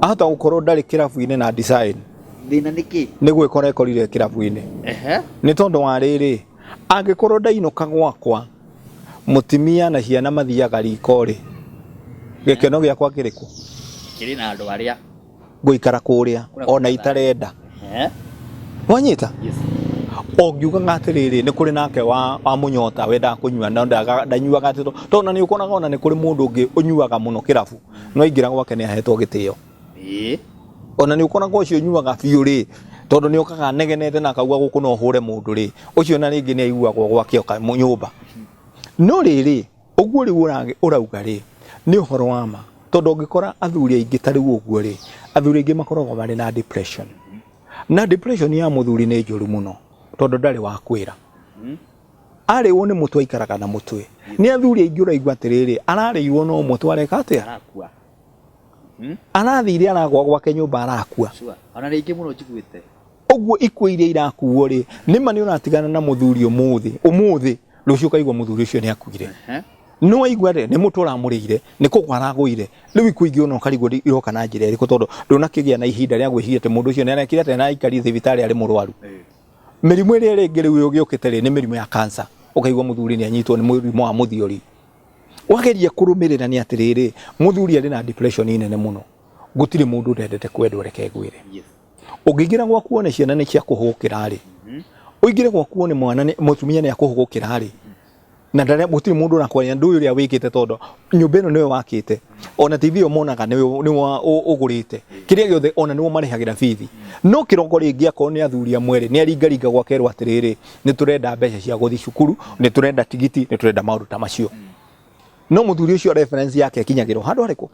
ahota gũkorwo ndarĩ kĩrabu-inĩ na design. Thĩna nĩ kĩ? Nĩ gwĩkora ekorire kĩrabu-inĩ. Nĩ tondũ wa rĩrĩ, angĩkorwo ndainũka gwakwa, mũtumia na ciana mathiaga riko rĩ, gĩkeno gĩakwa kĩrĩkũ? Kĩrĩ na andũ arĩa Ngũikara kũrĩa ona itarenda. Wanyita? Ũngiugaga atĩrĩrĩ, nĩ kũrĩ nake wa mũnyota wendaga kũnyua no ndanyuaga atĩ tondũ ona nĩ ũkoraga ona nĩ kũrĩ mũndũ ũngĩ ũnyuaga mũno kĩrabu, no aingĩra gwake nĩ ahetwo gĩtĩo. Ona nĩ ũkoraga ũcio ũnyuaga biũ rĩ, tondũ nĩ okaga anegenete na akauga gũkũ no hũre mũndũ rĩ, ũcio na rĩngĩ nĩ aiguagwo gwake oka nyũmba. No rĩrĩ, ũguo rĩu ũrauga rĩ, nĩ ũhoro wa ma, tondũ ũngĩkora athuri aingĩ ta rĩu ũguo rĩ, athuri aingĩ makoragwo marĩ na depression. Na depression ya mũthuri nĩ njũru mũno, tondũ ndarĩ wa kwĩra. Arĩwo nĩ mũtwe aikaraga na mũtwe. Nĩ athuri aingĩ ũraigua atĩrĩrĩ, ararĩirwo no mũtwe areka atĩa? Arakua. Arathire aragwa gwake nyũmba arakua. Sure. Ona rĩngĩ mũno njiguĩte. Ũguo ikuũ iria irakuo rĩ, nĩ ma nĩ ũratigana na mũthuri ũmũthĩ, ũmũthĩ, rũciũ ũkaigua mũthuri ũcio nĩ akuire. Nĩ waigua rĩ, nĩ mũtwe ũramũrĩire, nĩ kũgwa aragũire. Rĩu ikuũ ingĩ ona ũkarigwo iroka na njĩra ĩrĩkũ tondũ ndũnakĩgĩa na ihinda rĩa gwĩciria atĩ mũndũ ũcio nĩ arekire atĩa na aikarire thibitarĩ arĩ mũrwaru. Mĩrimũ ĩrĩa rĩngĩ rĩu ĩgĩũkĩte rĩ, nĩ mĩrimũ ya cancer. Ũkaigua mũthuri nĩ anyitwo nĩ mũrimũ wa mũthiori. Wageria kũrũmĩrĩra nĩ atĩrĩrĩ, mũthuri arĩ na depression nene mũno. Gũtirĩ mũndũ ũtendete kwendwo, reke ngwĩre. Ũngĩingĩra gwaku wone ciana nĩ ciakũhũgũkĩra rĩ, ũingĩre gwaku wone mwana nĩ, mũtumia nĩ akũhũgũkĩra rĩ, na ndarĩa, gũtirĩ mũndũ ũrakwaria ndũĩ ũrĩa wĩkĩte tondũ nyũmba ĩno nĩwe wakĩte, ona TV ĩyo monaga nĩwe ũgũrĩte, kĩrĩa gĩothe ona nĩwe ũmarĩhagĩra bithi. No kĩroko rĩngĩ akorwo nĩ athuri amwe rĩ, nĩ aringaringa gwakerwo atĩrĩrĩ, nĩ tũrenda mbeca cia gũthiĩ cukuru, nĩ tũrenda tigiti, nĩ tũrenda maũndũ ta macio. No mũthuri ũcio reference yake ĩkinyagĩrwo handũ harĩkũ?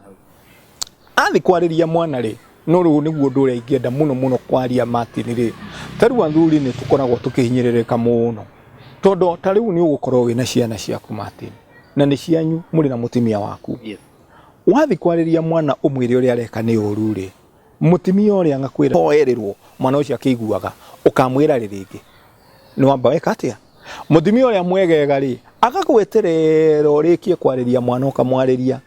Athiĩ kwarĩria mwana rĩ, no rĩu nĩguo ũndũ ũrĩa ingĩenda mũno mũno kwaria Martin rĩ, ta rĩu athuri nĩ tũkoragwo tũkĩhinyĩrĩrĩka mũno, tondũ ta rĩu nĩ ũgũkorwo wĩna ciana ciaku Martin, na nĩ cianyu mũrĩ na mũtumia waku. Wathiĩ kwarĩria mwana ũmwĩre ũrĩa areka nĩ ũru rĩ, mũtumia ũrĩa agakwĩra hoererwo, mwana ũcio akĩiguaga, ũkamwĩra rĩ rĩngĩ? Nĩ wamba weka atĩa? Mũtumia ũrĩa mwegega rĩ, agagweterera ũrĩkie kwarĩria mwana ũkamwarĩria,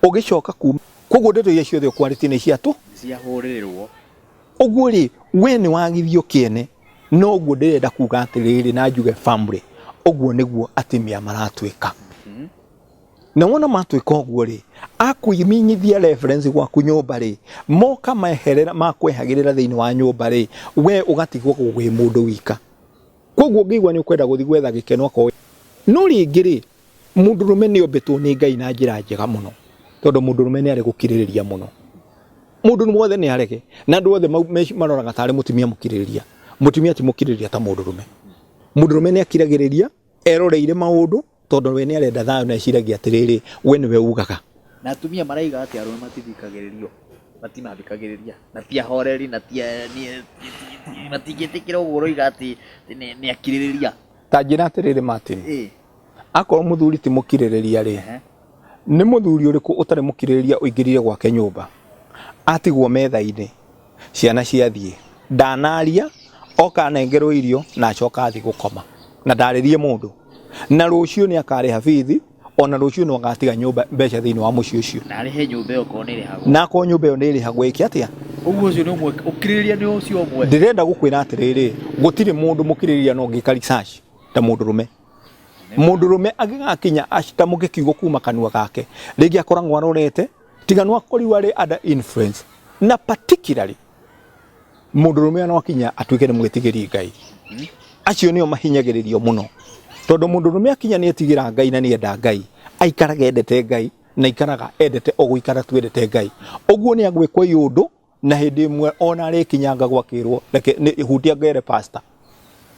ũgĩcoka kuma. Koguo ndeto iria ciothe ũkwarĩtie nĩ cia tũ? Ciahũrĩrĩrwo. Ũguo rĩ, we nĩ wagithio kĩene, no ũguo ndĩrenda kuga atĩrĩrĩ na njuge family, ũguo nĩguo atumia maratuĩka. Na wona matuĩka ũguo rĩ, akũminyithia reference gwaku nyũmba rĩ, moka meherera, makwehagĩrĩra thĩinĩ wa nyũmba rĩ, we ũgatigwo wĩ mũndũ wika. Koguo ũngĩigua nĩ ũkwenda gũthiĩ gwetha gĩkeno akorwo. No rĩngĩ rĩ, mũndũrũme nĩ ombĩtwo nĩ Ngai na njĩra njega mũno, tondũ mũndũrũme nĩ arĩ gũkirĩrĩria mũno. Mũndũ wothe nĩ arege, na andũ othe maroraga tarĩ mũtumia mũkirĩrĩria. Mũtumia ti mũkirĩrĩria ta mũndũrũme. Mũndũrũme nĩ akiragĩrĩria, eroreire maũndũ, Tondũ we nĩ arenda thayũ na eciragia atĩrĩrĩ, we nĩwe ugaga. Na atumia maraiga atĩ arũme matithikagĩrĩrio, matimathikagĩrĩria, na ti ahoreri, na ti matingĩtĩkĩra ũguo ũroiga atĩ nĩ akirĩrĩria. Ta njĩra atĩrĩrĩ Martin, akorwo mũthuri ti mũkirĩrĩria rĩ, nĩ mũthuri ũrĩkũ ũtarĩ mũkirĩrĩria ũingĩrire gwake nyũmba, atigwo metha-inĩ, ciana ciathiĩ, ndanaria, oka anengerwo irio na acoka athiĩ gũkoma na ndarĩrie mũndũ, na rũciũ nĩ akarĩha bithi, ona rũciũ no agatiga nyũmba mbeca thĩinĩ wa mũciĩ ũcio. Na arĩhe nyũmba ĩyo korwo nĩ ĩrĩhagwo. Na akorwo nyũmba ĩyo nĩ ĩrĩhagwo ĩke atĩa? Ũguo ũcio nĩ ũmwe, ũkirĩrĩria nĩ ũcio ũmwe. Ndĩrenda gũkwĩra atĩrĩrĩ, gũtirĩ mũndũ mũkirĩrĩria no ũngĩka research ta mũndũrũme. Mũndũrũme angĩgakinya atamũke kiugo kuma kanua gake, rĩngĩ akoragwo arorete, tiga no akorirwo arĩ under influence, na particularly mũndũrũme no akinya atuĩke nĩ mwĩtigĩri Ngai. Acio nĩo mahinyagĩrĩrio mũno, tondũ mũndũrũme akinya nĩ etigĩra Ngai na nĩ enda Ngai, aikaraga endete Ngai na aikaraga endete o gũikara tu endete Ngai. Ũguo nĩ agwĩkwo iũndũ na hĩndĩ ĩmwe ona arĩkinyanga gwakĩrwo reke nĩ hutia ngere pastor,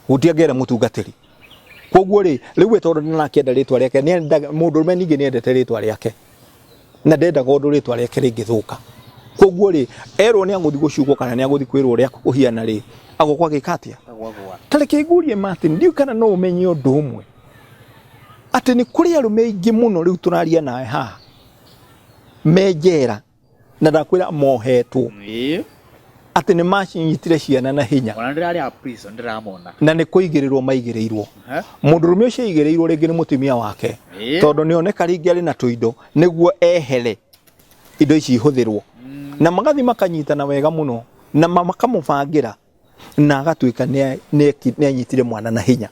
hutia ngere mũtungatĩri. Koguo rĩ, rĩu we tondũ nĩarakĩenda rĩtwa rĩake, nĩendaga mũndũrũme ningĩ nĩendete rĩtwa rĩake na ndendaga ũndũ rĩtwa rĩake rĩngĩthũka. Koguo rĩ, erwo nĩ agũthiĩ gũcukwo kana nĩ agũthiĩ kwĩrwo ũrĩa kũhiana rĩ, agũkwa agĩka atĩa? Ta reke ngurie Martin, ndiũĩ kana no ũmenye ũndũ ũmwe, atĩ nĩ kũrĩ arũme aingĩ mũno rĩu tũraria nawe haha me njera na ndakwĩra mohetwo atĩ nĩ macinyitire ciana na hinya. Ona ndĩrarĩ a prison ndĩramona. Na nĩ kũigĩrĩrwo maigĩrĩirwo. Mũndũrũme ũcio aigĩrĩirwo rĩngĩ nĩ mũtumia wake, tondũ nĩ oneka rĩngĩ arĩ na tũindo nĩguo ehere indo ici ihũthĩrwo. Na magathiĩ makanyitana wega mũno na makamũbangĩra na agatuĩka nĩ anyitire mwana na hinya.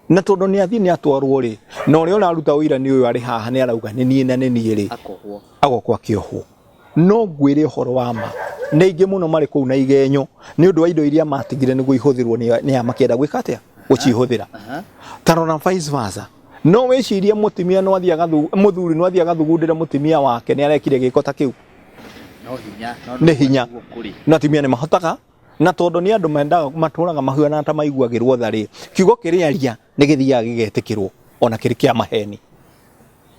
Na tondũ nĩ athiĩ nĩ atwarwo rĩ, na ũrĩa ũraruta ũira nĩ ũyũ arĩ haha nĩ arauga nĩ niĩ na nĩ niĩ rĩ, Akohwo. Agoka akĩohwo. No ngwĩre ũhoro wa ma, nĩ aingĩ mũno marĩ kũu na igenyo nĩ ũndũ wa indo iria matigire nĩguo ihũthĩrwo nĩ aya makĩenda gwĩka atĩa? Gũcihũthĩra. Ta rora vice versa. No wĩcirie mũtumia no athiĩ agathu, mũthuri no athiĩ agathugundĩre mũtumia wake nĩ arekire gĩko ta kĩu? No hinya. Nĩ hinya. No atumia nĩ mahotaga, na tondũ nĩ andũ mendaga matũraga mahuana ta maiguagĩrwo tha rĩ, kiugo kĩrĩa aria nĩ gĩthiaga gĩgetĩkĩrwo ona kĩrĩ kĩa maheni.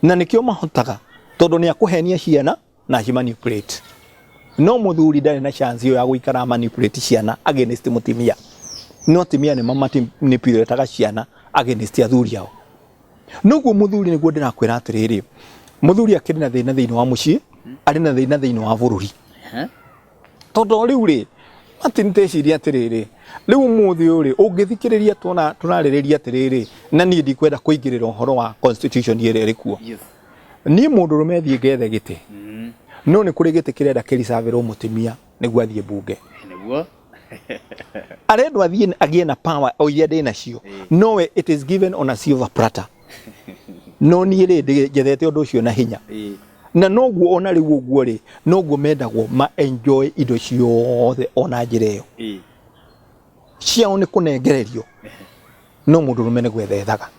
Na nĩkĩo mahotaga, tondũ nĩ akũhenia ciana na aci manipulate. No mũthuri ndarĩ na chance ĩyo ya gũikara manipulate ciana against mũtumia. No atumia nĩ manipulataga ciana against athuri ao. Noguo mũthuri nĩguo ndĩrakwĩra atĩrĩrĩ, mũthuri akĩrĩ na thĩna thĩinĩ wa mũciĩ, arĩ na thĩna thĩinĩ wa bũrũri. Tondũ rĩu rĩ, Martin teciria atĩrĩrĩ, rĩu ũmũthĩ ũyũ rĩ, ũngĩthikĩrĩria tuona tũrarĩrĩria atĩrĩrĩ, na niĩ ndikwenda kũingĩrĩra ũhoro wa constitution ĩrĩa ĩrĩ kuo. Niĩ mũndũrũme thiĩ ngethe gĩtĩ, no nĩ kũrĩ gĩtĩ kĩrenda kĩricaberwo mũtumia nĩguo athiĩ mbunge. Nĩguo. Arendwo athiĩ agĩe na power o iria ndĩ nacio, no we it is given on a silver platter. No niĩ rĩ, njethete ũndũ ũcio na hinya. Na noguo ona rĩu ũguo rĩ, noguo mendagwo ma enjoy indo ciothe ona njĩra ĩyo. Ciao nĩ kũnengererio, no mũndũrũme nĩ gwetha ethaga.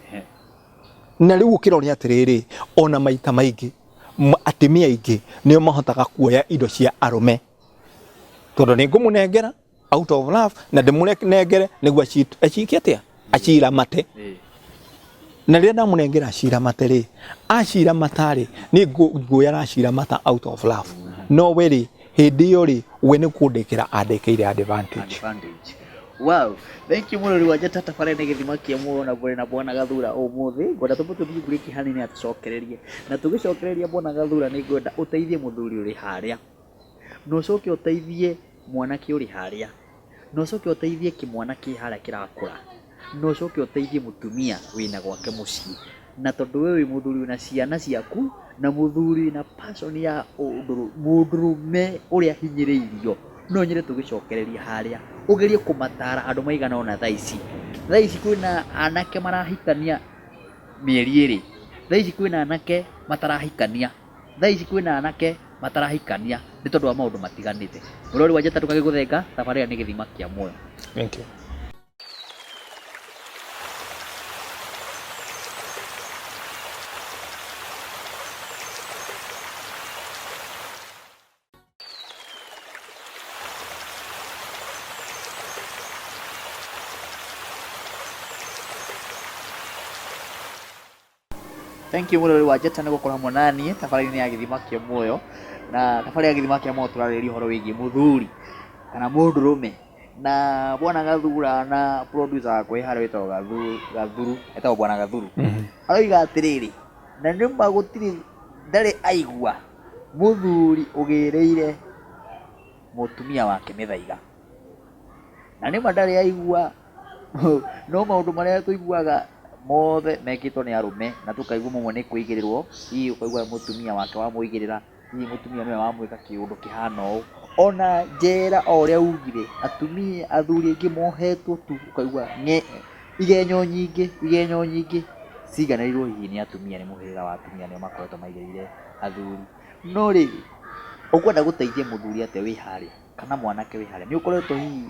Na rĩu ũkĩrore atĩrĩrĩ, ona maita maingĩ atumia aingĩ nĩo mahotaga kuoya indo cia arũme, tondũ nĩ ngũmũnengera out of love na ndĩmũnengere nĩguo aciike atĩa, aciramate. Na rĩrĩa ndamũnengera aciramate rĩ, aciramata rĩ, nĩ nguoya araciramata out of love. No we rĩ, hĩndĩ ĩyo rĩ, we nĩ kũndĩkĩra andĩkĩire advantage. Advantage. Wow, thank you mũrori wa Njata tabarĩra nĩ gĩthima kĩa muoyo na mbũrĩ na Bwana Gathura ũmũthĩ. Ngwenda tũmbe tũthiĩ break hanini atũcokererie. Na tũgĩcokereria Bwana Gathura nĩ ngwenda ũteithie mũthuri ũrĩ harĩa. Na ũcoke ũteithie mwanake ũrĩ harĩa. Na ũcoke ũteithie kĩmwana kĩ harĩa kĩrakũra. Na ũcoke ũteithie mũtumia wĩna gwake mũciĩ. Na tondũ we wĩ mũthuri wĩna ciana ciaku, na mũthuri wĩna passion ya mũndũrũme ũrĩa ahinyĩrĩirio, no nyende tũgĩcokererie harĩa, ũgerie kũmatara andũ maigana ũna thaa ici. Thaa ici kwĩna anake marahikania mĩeri ĩrĩ, thaa ici kwĩna anake matarahikania, thaa ici kwĩna anake matarahikania nĩ tondũ wa maũndũ matiganĩte. Mũrori wa Njata ndũkage gũthenga, tabarĩra nĩ gĩthima kĩa muoyo. Thank you. Thank you mũrori wa Njata nĩ gũkorwo hamwe na niĩ tabarĩra-inĩ ya Gĩthima kĩa Muoyo. Na tabarĩra ya Gĩthima kĩa Muoyo tũrarĩrĩria ũhoro wĩgiĩ mũthuri kana mũndũrũme. Na bwana Gathura na producer wakwa wĩ harĩa wĩtagwo Gathuru, etagwo bwana Gathuru. Aroiga atĩrĩrĩ, na nĩma gũtirĩ ndarĩ aigua mũthuri ũgĩrĩire mũtumia wake mĩthaiga. Na nĩma ndarĩ aigua no maũndũ marĩa tũiguaga mothe mekĩtwo nĩ arũme na tũkaigua mamwe nĩ kũigĩrĩrwo, hihi ũkaigua nĩ mũtumia wake wamũigĩrĩra, hihi mũtumia nĩwe wamwĩka kĩũndũ kĩhana ũũ. Ona njera o ũrĩa ugire, atumia athuri aingĩ mohetwo tu ũkaigua ng'e igenyo nyingĩ, igenyo nyingĩ ciganĩrĩirwo hihi nĩ atumia, nĩ mũhĩrĩga wa atumia nĩo makoretwo maigĩrĩire athuri. No rĩrĩ, ũkwenda gũteithia mũthuri atĩa wĩ harĩa? Kana mwanake wĩ harĩa, nĩ ũkoretwo hihi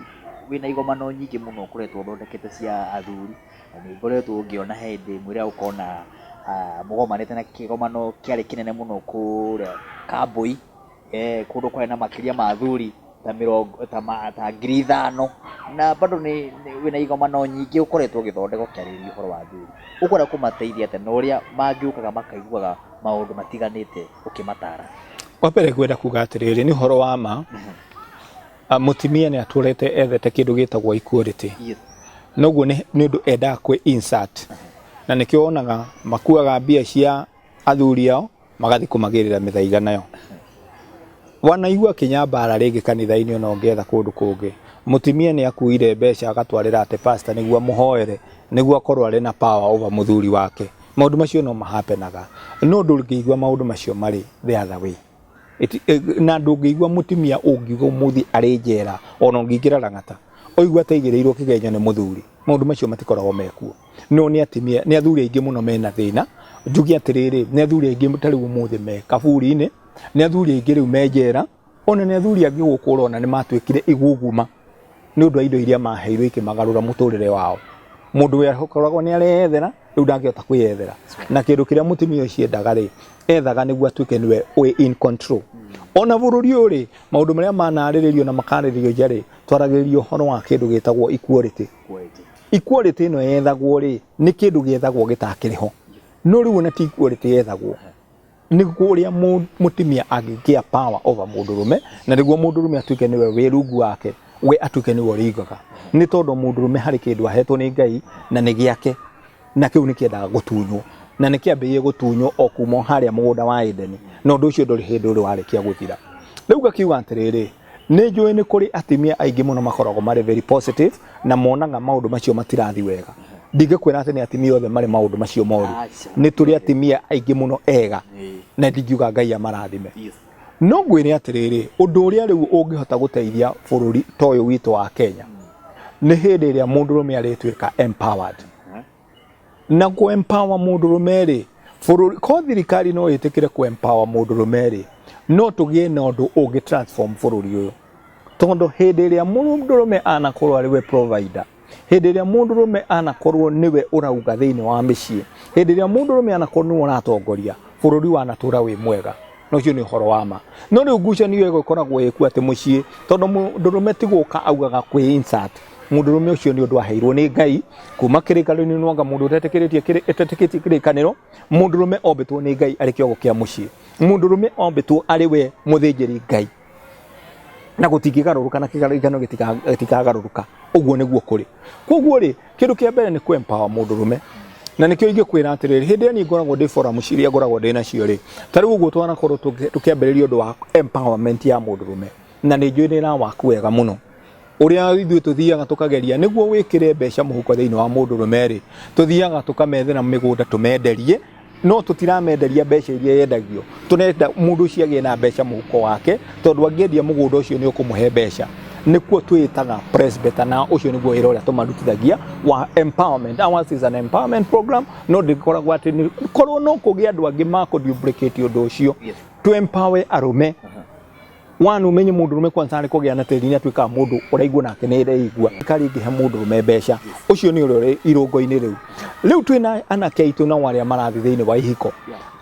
wĩna igomano nyingĩ mũno ũkoretwo ũthondekete cia athuri, na nĩ ngoretwo ngĩona he hĩndĩ ĩmwe ĩrĩa ũkona mũgomanĩte na kĩgomano kĩarĩ kĩnene mũno kũrĩa Kambũi, kũndũ kwarĩ na makĩria ma athuri ta mĩrongo ta 5,000, na bado nĩ wĩna igomano nyingĩ ũkoretwo ũgĩthondeka ũkĩarĩrĩria ũhoro wa athuri. Ũkwenda kũmateithia atĩa na ũrĩa mangĩũkaga makaiguaga maũndũ matiganĩte ũkĩmatara? Wa mbere ngwenda kuga atĩrĩrĩ, nĩ ũhoro wa ma, mũtumia nĩ atũrĩte ethete kĩndũ gĩtagwo equality. Noguo nĩ ũndũ endaga kwĩ insert. Na nĩkĩo wonaga makuaga mbia cia athuri ao magathiĩ kũmagĩrĩra mĩthaiga nayo. Wanaigua kĩnyambara rĩngĩ kanitha-inĩ ona ũngĩetha kũndũ kũngĩ. Mũtumia nĩ akuire mbeca agatwarĩra atĩ pastor nĩguo amũhoere nĩguo akorwo arĩ na power over mũthuri wake. Maũndũ macio no mahapenaga. No ndũngĩigua maũndũ macio marĩ the other way. Na ndũngĩigua mũtumia ũngiuga ũmũthĩ arĩ njera ona ũngĩingĩra Lang'ata ũigue ataigĩrĩirwo kĩgenyo nĩ mũthuri. Maũndũ macio matikoragwo mekuo. No nĩ atumia, nĩ athuri aingĩ mũno mena thĩna. Njuge atĩrĩrĩ, nĩ athuri aingĩ ta rĩu ũmũthĩ me kaburi-inĩ, nĩ athuri aingĩ rĩu me njera, ona nĩ athuri angĩ gũkũ ũrona nĩ matuĩkire igunguma nĩ ũndũ wa indo iria maheirwo ikĩmagarũra mũtũrĩre wao. Mũndũ wehokoragwo nĩ areyethera, rĩu ndangĩhota kwĩyethera. Na kĩndũ kĩrĩa mũtumia ũcio endaga rĩ, ethaga nĩguo atuĩke nĩwe wĩ in control. Ona bũrũri ũyũ rĩ, maũndũ marĩa manarĩrĩrio na makarĩrĩrio nja rĩ, twaragĩrĩria ũhoro wa kĩndũ gĩtagwo equality. Equality ĩno yethagwo rĩ, nĩ kĩndũ gĩethagwo gĩtakĩrĩ ho. No rĩu ona ti equality yethagwo, nĩguo ũrĩa mũtumia angĩgĩa power over mũndũrũme, na nĩguo mũndũrũme atuĩke nĩwe wĩ rungu wake, we atuĩke nĩwe ũrĩigaga. Nĩ tondũ mũndũrũme harĩ kĩndũ ahetwo nĩ Ngai na nĩ gĩake, na kĩu nĩ kĩendaga gũtunywo. Na nĩ kĩambĩrĩirie gũtunywo o kuma o harĩa mũgũnda wa Edeni, na ũndũ ũcio ndũrĩ hĩndĩ ũrĩ warĩkia gũthira. Rĩu ngakiuga atĩrĩrĩ, nĩ njũĩ nĩ kũrĩ atumia aingĩ mũno makoragwo marĩ very positive na monaga maũndũ macio matirathi wega. Ndingĩkwĩra atĩ nĩ atumia othe marĩ maũndũ macio moru. Nĩ tũrĩ atumia aingĩ mũno ega na ndingiuga Ngai amarathime. No ngwĩre atĩrĩrĩ, ũndũ ũrĩa rĩu ũngĩhota gũteithia bũrũri ta ũyũ witũ wa Kenya nĩ hĩndĩ ĩrĩa mũndũrũme arĩtuĩka empowered. Na kũ empower mũndũrũme rĩ, bũrũri ko thirikari no ĩtĩkĩre kũ empower mũndũrũme rĩ, no tũgĩe na ũndũ ũngĩ transform bũrũri ũyũ. Tondũ hĩndĩ ĩrĩa mũndũrũme anakorwo arĩ we provider, hĩndĩ ĩrĩa mũndũrũme anakorwo nĩwe ũrauga thĩinĩ wa mĩciĩ, hĩndĩ ĩrĩa mũndũrũme anakorwo nĩwe ũratongoria, bũrũri wanatũra wĩ mwega. Na ũcio nĩ ũhoro wa ma. No rĩu ngucanio ĩyo ĩkoragwo ĩkuo atĩ mũciĩ, tondũ mũndũrũme ti gũka augaga kwĩ insert, mũndũrũme ũcio nĩ ũndũ aheirwo nĩ Ngai kuma kĩrĩkanĩro-inĩ, nwanga mũndũ ũtetĩkĩtie kĩrĩkanĩro, mũndũrũme ombĩtwo nĩ Ngai arĩ kĩogo kĩa mũciĩ, mũndũrũme ombĩtwo arĩ we mũthĩnjĩri Ngai, na gũtingĩgarũrũka na kĩrĩkanĩro gĩtikagarũrũka. Ũguo nĩguo kũrĩ. Koguo rĩ, kĩndũ kĩa mbere nĩ kũ empower mũndũrũme, na nĩkĩo ingĩkwĩra atĩrĩrĩ, hĩndĩ ĩrĩa niĩ ngoragwo ndĩ forum iria ngoragwo ndĩ nacio rĩ, ta rĩu ũguo twanakorwo tũkĩambĩrĩria ũndũ wa empowerment ya mũndũrũme, na nĩ njũĩ nĩ ĩrawaku wega mũno. Ũrĩa ithuĩ tũthiaga tũkageria nĩguo wĩkĩre mbeca mũhuko thĩinĩ wa mũndũrũme rĩ, tũthiaga tũkamethera mĩgũnda tũmenderie, no tũtiramenderia mbeca iria yendagio. Tũrenda mũndũ ũcio agĩe na mbeca mũhuko wake, tondũ angĩendia mũgũnda ũcio nĩ ũkũmũhe mbeca. Nĩkuo twĩtaga presbyter, na ũcio nĩguo wĩra ũrĩa tũmarutithagia wa empowerment. Ours is an empowerment program, no ndĩkoragwo atĩ nĩ korwo no kũgĩe andũ angĩ ma kũ duplicate ũndũ ũcio. Tũ empower arũme. One, umenye mũndũrũme kwanza arĩ kũgĩa na tĩri nĩ atuĩkaga mũndũ ũraigua nake nĩ areigua. Thirikari ĩngĩhe mũndũrũme mbeca, ũcio nĩ ũrĩa ũrĩ irũngo-inĩ rĩu. Rĩu twĩna anake aitũ nao arĩa marathiĩ thĩinĩ wa ihiko.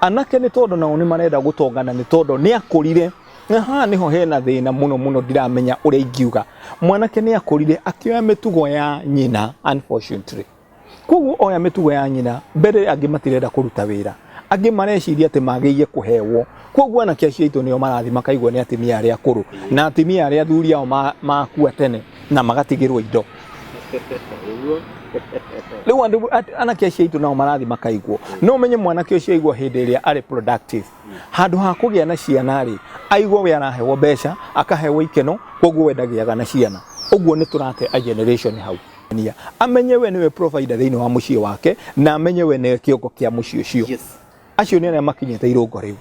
Anake nĩ tondũ nao nĩ marenda gũtongana nĩ tondũ nĩ akũrire. Na haha nĩho hena thĩna mũno mũno ndiramenya ũrĩa ingiuga. Mwanake nĩ akũrire akĩoya mĩtugo ya nyina unfortunately. Koguo oya mĩtugo ya nyina, mbere angĩ matirenda kũruta wĩra. Angĩ mareciria atĩ magĩire kũhewo. Kwoguo anake acio aitũ nĩo marathiĩ makaigua nĩ atumia arĩa akũrũ na atumia arĩa athuri ao makua tene na magatigĩrwo indo. Rĩu andũ anake acio aitũ nao marathiĩ makaigwo. No ũmenye mwanake ũcio aigua hĩndĩ ĩrĩa arĩ productive. Handũ ha kũgĩa na ciana rĩ, aigua we arahewo mbeca, akahewo ikeno, kwoguo we ndagĩaga na ciana. Ũguo nĩ tũrate a generation hau. Amenye we nĩwe provider thĩinĩ wa mũciĩ wake na amenye we nĩwe kĩongo kĩa mũciĩ ũcio. Acio nĩ arĩa makinyĩte irũngo rĩu.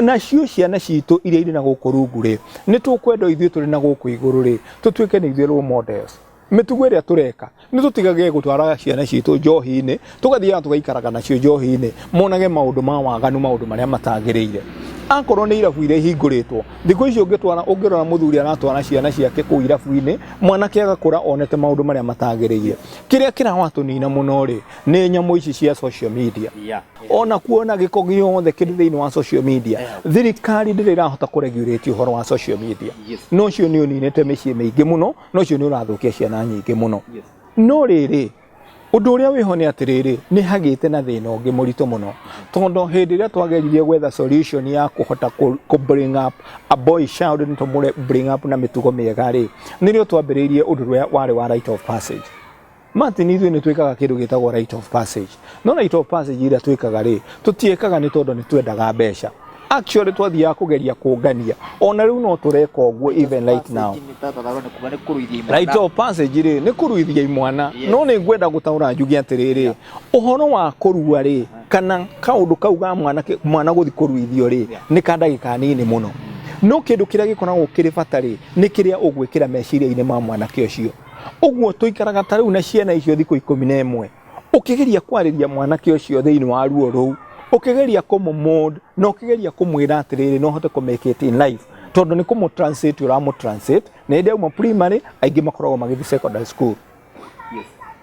Nacio ciana citũ iria irĩ na gũkũ rungu rĩ, nĩ tũkwenda ithuĩ tũrĩ na gũkũ igũrũ rĩ, tũtuĩke nĩ ithuĩ role models. Mĩtugo ĩrĩa tũreka, nĩ tũtigage gũtwaraga ciana citũ njohi-inĩ, tũgathiaga tũgaikaraga nacio njohi-inĩ, monage maũndũ ma waganu, maũndũ marĩa matagĩrĩire. Akorwo nĩ irabu iria ihingũrĩtwo, thikũ ici ũngĩtwara, ũngĩrora mũthuri aratwara ciana ciake kũu irabu-inĩ, mwanake agakũra onete maũndũ marĩa matagĩrĩire. Kĩrĩa kĩrawatũnina mũno rĩ, nĩ nyamũ ici cia social media. Ona kuona gĩko gĩothe kĩrĩ thĩinĩ wa social media. Thirikari ndĩrĩ ĩrahota kũ regulate ũhoro wa social media. No ũcio nĩ ũninĩte mĩciĩ mĩingĩ mũno, na ũcio nĩ ũrathũkia ciana nyingĩ mũno. No rĩrĩ, ũndũ ũrĩa wĩho nĩ atĩrĩrĩ, nĩ hagĩte na thĩna ũngĩ mũritũ mũno. Tondũ hĩndĩ ĩrĩa twageririe gwetha solution ya kũhota kũ bring up a boy child nĩ tũmũre bring up na mĩtugo mĩega rĩ, nĩrĩo twambĩrĩirie ũndũ ũrĩa warĩ wa rite of passage. Martin, ithuĩ nĩ twĩkaga kĩndũ gĩtagwo rite of passage. No rite of passage ĩrĩa twĩkaga rĩ, tũtiĩkaga nĩ tondũ nĩ twendaga mbeca. Actually twathiaga kũgeria kũngania. Ona rĩu no tũreka ũguo even right now. Rite of passage rĩ, nĩ kũruithia imwana. No nĩ ngwenda gũtaũra njuge atĩrĩrĩ, ũhoro wa kũrua rĩ, kana kaũndũ kau ga mwanake, mwana gũthiĩ kũruithio rĩ, nĩ ka ndagĩka nini mũno. No kĩndũ kĩrĩa gĩkoragwo kĩrĩ bata rĩ, nĩ kĩrĩa ũgwĩkĩra meciria-inĩ ma mwanake ũcio. Ũguo tũikaraga ta rĩu na ciana icio thikũ 11. Ũkĩgeria kwarĩria mwanake ũcio thĩinĩ wa ruo rũu, ũkĩgeria kũmũ mold, na ũkĩgeria kũmwĩra atĩrĩrĩ no ũhote kũ make it in life, tondũ nĩ kũmũ translate ũramũ translate, na hĩndĩ auma primary aingĩ makoragwo magĩthiĩ secondary school.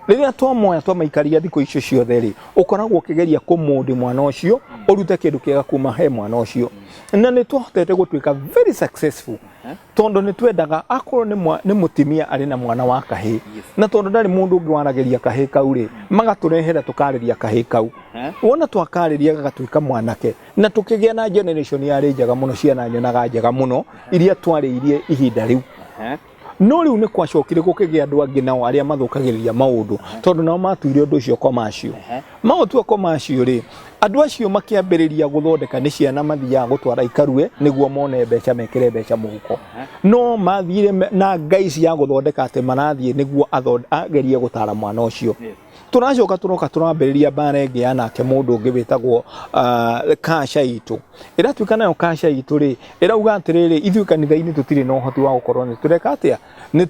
Rĩrĩa twamoya twamaikaria thikũ icio ciothe rĩ, ũkoragwo ũkĩgeria kũmũndi mwana ũcio, ũrute kĩndũ kĩega kuma he mwana ũcio. Na nĩ twahotete gũtuĩka very successful. Tondũ nĩ twendaga akorwo nĩ mũtimia arĩ na mwana wa kahĩĩ, na tondũ ndarĩ mũndũ ũngĩ waragĩria kahĩĩ kau rĩ, magatũrehera tũkarĩria kahĩĩ kau. Wona twakarĩria gagatuĩka mwanake, na tũkĩgĩa na generation yarĩ njega mũno, ciana nyonaga njega mũno iria twarĩirie ihinda rĩu. No rĩu nĩ kwacokire gũkĩgĩa andũ angĩ nao arĩa mathũkagĩrĩria maũndũ, tondũ nao matuire ũndũ ũcio commercial. Maũtua commercial rĩ, andũ acio makĩambĩrĩria gũthondeka nĩ ciana mathiaga gũtwara ikarue nĩguo mone mbeca, mekĩre mbeca mũhuko. No mathire na ngaici ya gũthondeka atĩ marathiĩ nĩguo agerie gũtara mwana ũcio. Tũracoka tũroka tũrambĩrĩria mbara ĩngĩ ya nake mũndũ ũngĩ wĩtagwo kasha itũ. Ĩratuĩka nayo kasha itũ rĩ, ĩrauga atĩrĩrĩ, ithuĩ kanitha-inĩ tũtirĩ na ũhoti wa gũkorwo nĩ tũreka atĩa, nĩ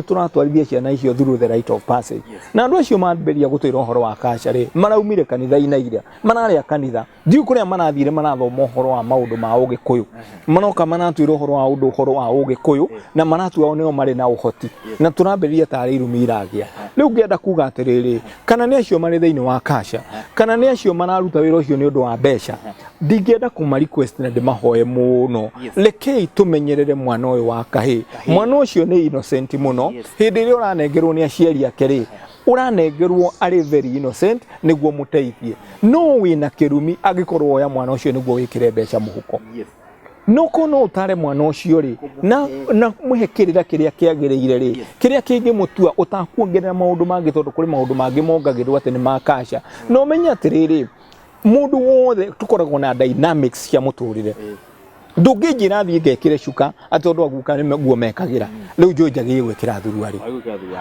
tũratwarithia ciana icio through the rite of passage. Na andũ acio mambĩrĩria gũtwĩra ũhoro wa kasha rĩ, maraumire kanitha-inĩ ira, mararĩa kanitha, ndiũĩ kũrĩa marathire marathoma ũhoro wa maũndũ ma ũgĩkũyũ. Maroka maratwĩra ũhoro wa ũndũ ũhoro wa ũgĩkũyũ, na maratua o nĩo marĩ na ũhoti. Na tũrambĩrĩria tarĩ irumi iragĩa. Rĩu ngĩenda kuga atĩrĩrĩ, kana nĩ acio marĩ thĩinĩ wa kasha, kana nĩ acio mararuta wĩra ũcio nĩ ũndũ wa mbeca, ndingĩenda kũma request na ndĩmahoe mũno. Rekei tũmenyerere mwana ũyũ wa kahĩĩ. Mwana ũcio nĩ innocent mũno. Hĩndĩ ĩrĩa ũranengerwo nĩ aciari ake rĩ, ũranengerwo arĩ very innocent nĩguo mũteithie. No wĩna kĩrumi angĩkorwo woya mwana ũcio nĩguo wĩkĩre mbeca mũhuko. No korwo no ũtare mwana ũcio rĩ, na mũhe kĩrĩra kĩrĩa kĩagĩrĩire rĩ, kĩrĩa kĩngĩmũtua ũtakuongerera maũndũ mangĩ, tondũ kũrĩ maũndũ mangĩ mongagĩrĩrwo atĩ nĩ ma kasha. Na ũmenye atĩrĩrĩ, mũndũ wothe tũkoragwo na dynamics cia mũtũrĩre. Ndũngĩnjĩra thiĩ ngekĩre cuka atĩ tondũ aguka nĩ guo mekagĩra, rĩu njũĩ njagĩrĩire gwĩkĩra thuruarĩ.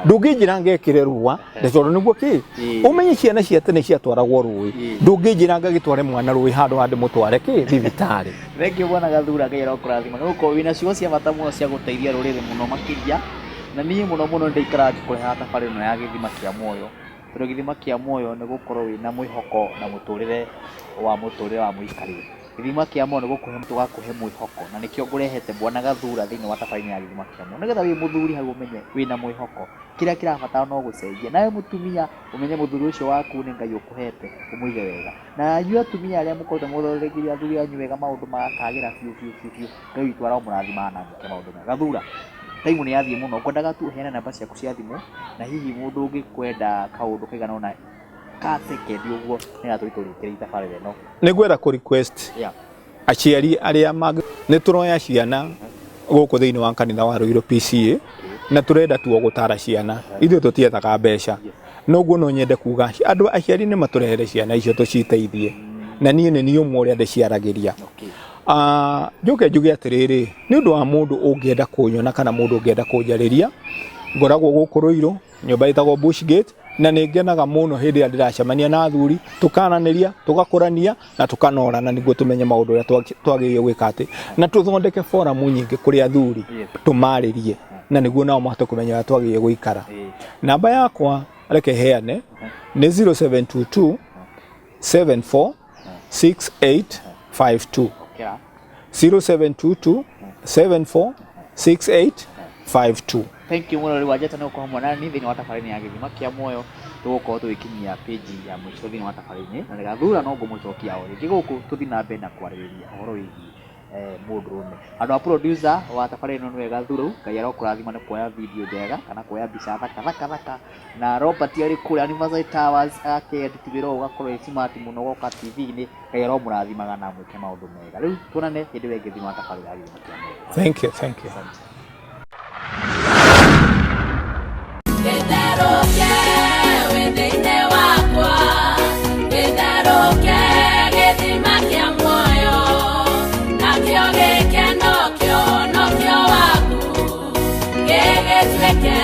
Ndũngĩnjĩra ngekĩre rũa tondũ nĩguo kĩ, ũmenye ciana cia tene ciatwaragwo rũĩ. Ndũngĩnjĩra ngagĩtware mwana rũĩ handũ ha ndĩmũtware kĩ thibitarĩ. Thengiũ bwana Gathura, Ngai arokũrathima nĩ gũkorwo wĩna ciugo cia bata mũno cia gũteithia rũrĩrĩ mũno makĩria, na niĩ mũno mũno nĩndaikaraga ngĩkũrehaga tabarĩra ĩno ya gĩthima kĩa muoyo, tondũ gĩthima kĩa muoyo nĩ gũkorwo wĩna mwĩhoko na mũtũrĩre wa mũtũrĩre wa mũikarĩre. Gĩthima kĩa muoyo nĩ gũkũhe tũgakũhe mwĩhoko, na nĩkĩo ngũrehete bwana Gathura thĩinĩ wa tabarĩra ya gĩthima kĩa muoyo, nĩgetha wĩ mũthuri hau ũmenye wĩna mwĩhoko, kĩrĩa kĩrabatara no gũcenjia, nawe mũtumia ũmenye mũthuri ũcio waku nĩ Ngai ũkũhete ũmũige wega, na inyuĩ atumia arĩa mũkoretwo mũthondekeire athuri anyu wega maũndũ makagĩra biũ biũ biũ biũ, Ngai witũ aromũrathima na amwĩke maũndũ mega. Gathura, time nĩ yathiĩ mũno, ngwendaga tu ũheane namba ciaku cia thimũ, na hihi mũndũ ũngĩkwenda kaũndũ kaigana ũna Ka second ũguo nĩgetha tũthiĩ tũrĩkĩrĩrie tabarĩra ĩno. Nĩ ngwenda kũ request aciari arĩa mangĩ nĩ tũroya ciana gũkũ thĩinĩ wa kanitha wa Ruiru PCA na tũrenda tu o gũtara ciana, ithuĩ tũtiethaga mbeca, noguo no nyende kuga andũ aciari nĩ matũrehere ciana icio tũciteithie, na niĩ nĩ niĩ ũmwe ũrĩa ndĩciaragĩria. Njoke njuge atĩrĩrĩ, nĩ ũndũ wa mũndũ ũngĩenda kũnyona kana mũndũ ũngĩenda kũnjarĩria, ngoragwo gũkũ Ruiru, nyũmba ĩtagwo Bush Gate, na nĩ ngenaga mũno hĩndĩ ĩrĩa ndĩracemania na athuri, tũkaranĩria, tũgakũrania na tũkanorana nĩguo tũmenye maũndũ ũrĩa twagĩrĩire gwĩka atĩ, na tũthondeke foramu nyingĩ kũrĩ athuri, tũmarĩrie na nĩguo nao mahote kũmenya ũrĩa twagĩrĩire gũikara. Namba yakwa reke heane nĩ 0722 74 6852. 0722 74 6852. Thank you mũno rĩu Wanjata nĩ gũkorwo hamwe nani thĩinĩ wa tabarĩra ya Gĩthima kĩa Muoyo. Tũgũkorwo tũgĩkinyia page ya mũico thĩinĩ wa tabarĩra-inĩ, na rĩgathura no ngũmũcokia o rĩngĩ gũkũ tũthiĩ na mbere na kwarĩrĩria ũhoro wĩgiĩ mũndũrũme. Handũ ha producer wa tabarĩra ĩno nĩwe Gathuru, Ngai arokũrathima nĩ kuoya video njega kana kuoya mbica thaka thaka thaka, na Robert arĩ kũrĩa Anniversary Towers akĩedit wĩra ũyũ ũgakorwo wĩ smart mũno ũgoka TV-inĩ. Ngai aromũrathimaga na amwĩke maũndũ mega. Rĩu tuonane hĩndĩ ĩyo ĩngĩ thĩinĩ wa tabarĩra ya Gĩthima kĩa Muoyo. Thank you, thank you. Asante. Gĩtherũke wĩ thĩinĩ wakwa, gĩtherũke gĩthima kĩa muoyo, nakĩo gĩkeno kĩonokio waku, gĩgĩtuĩke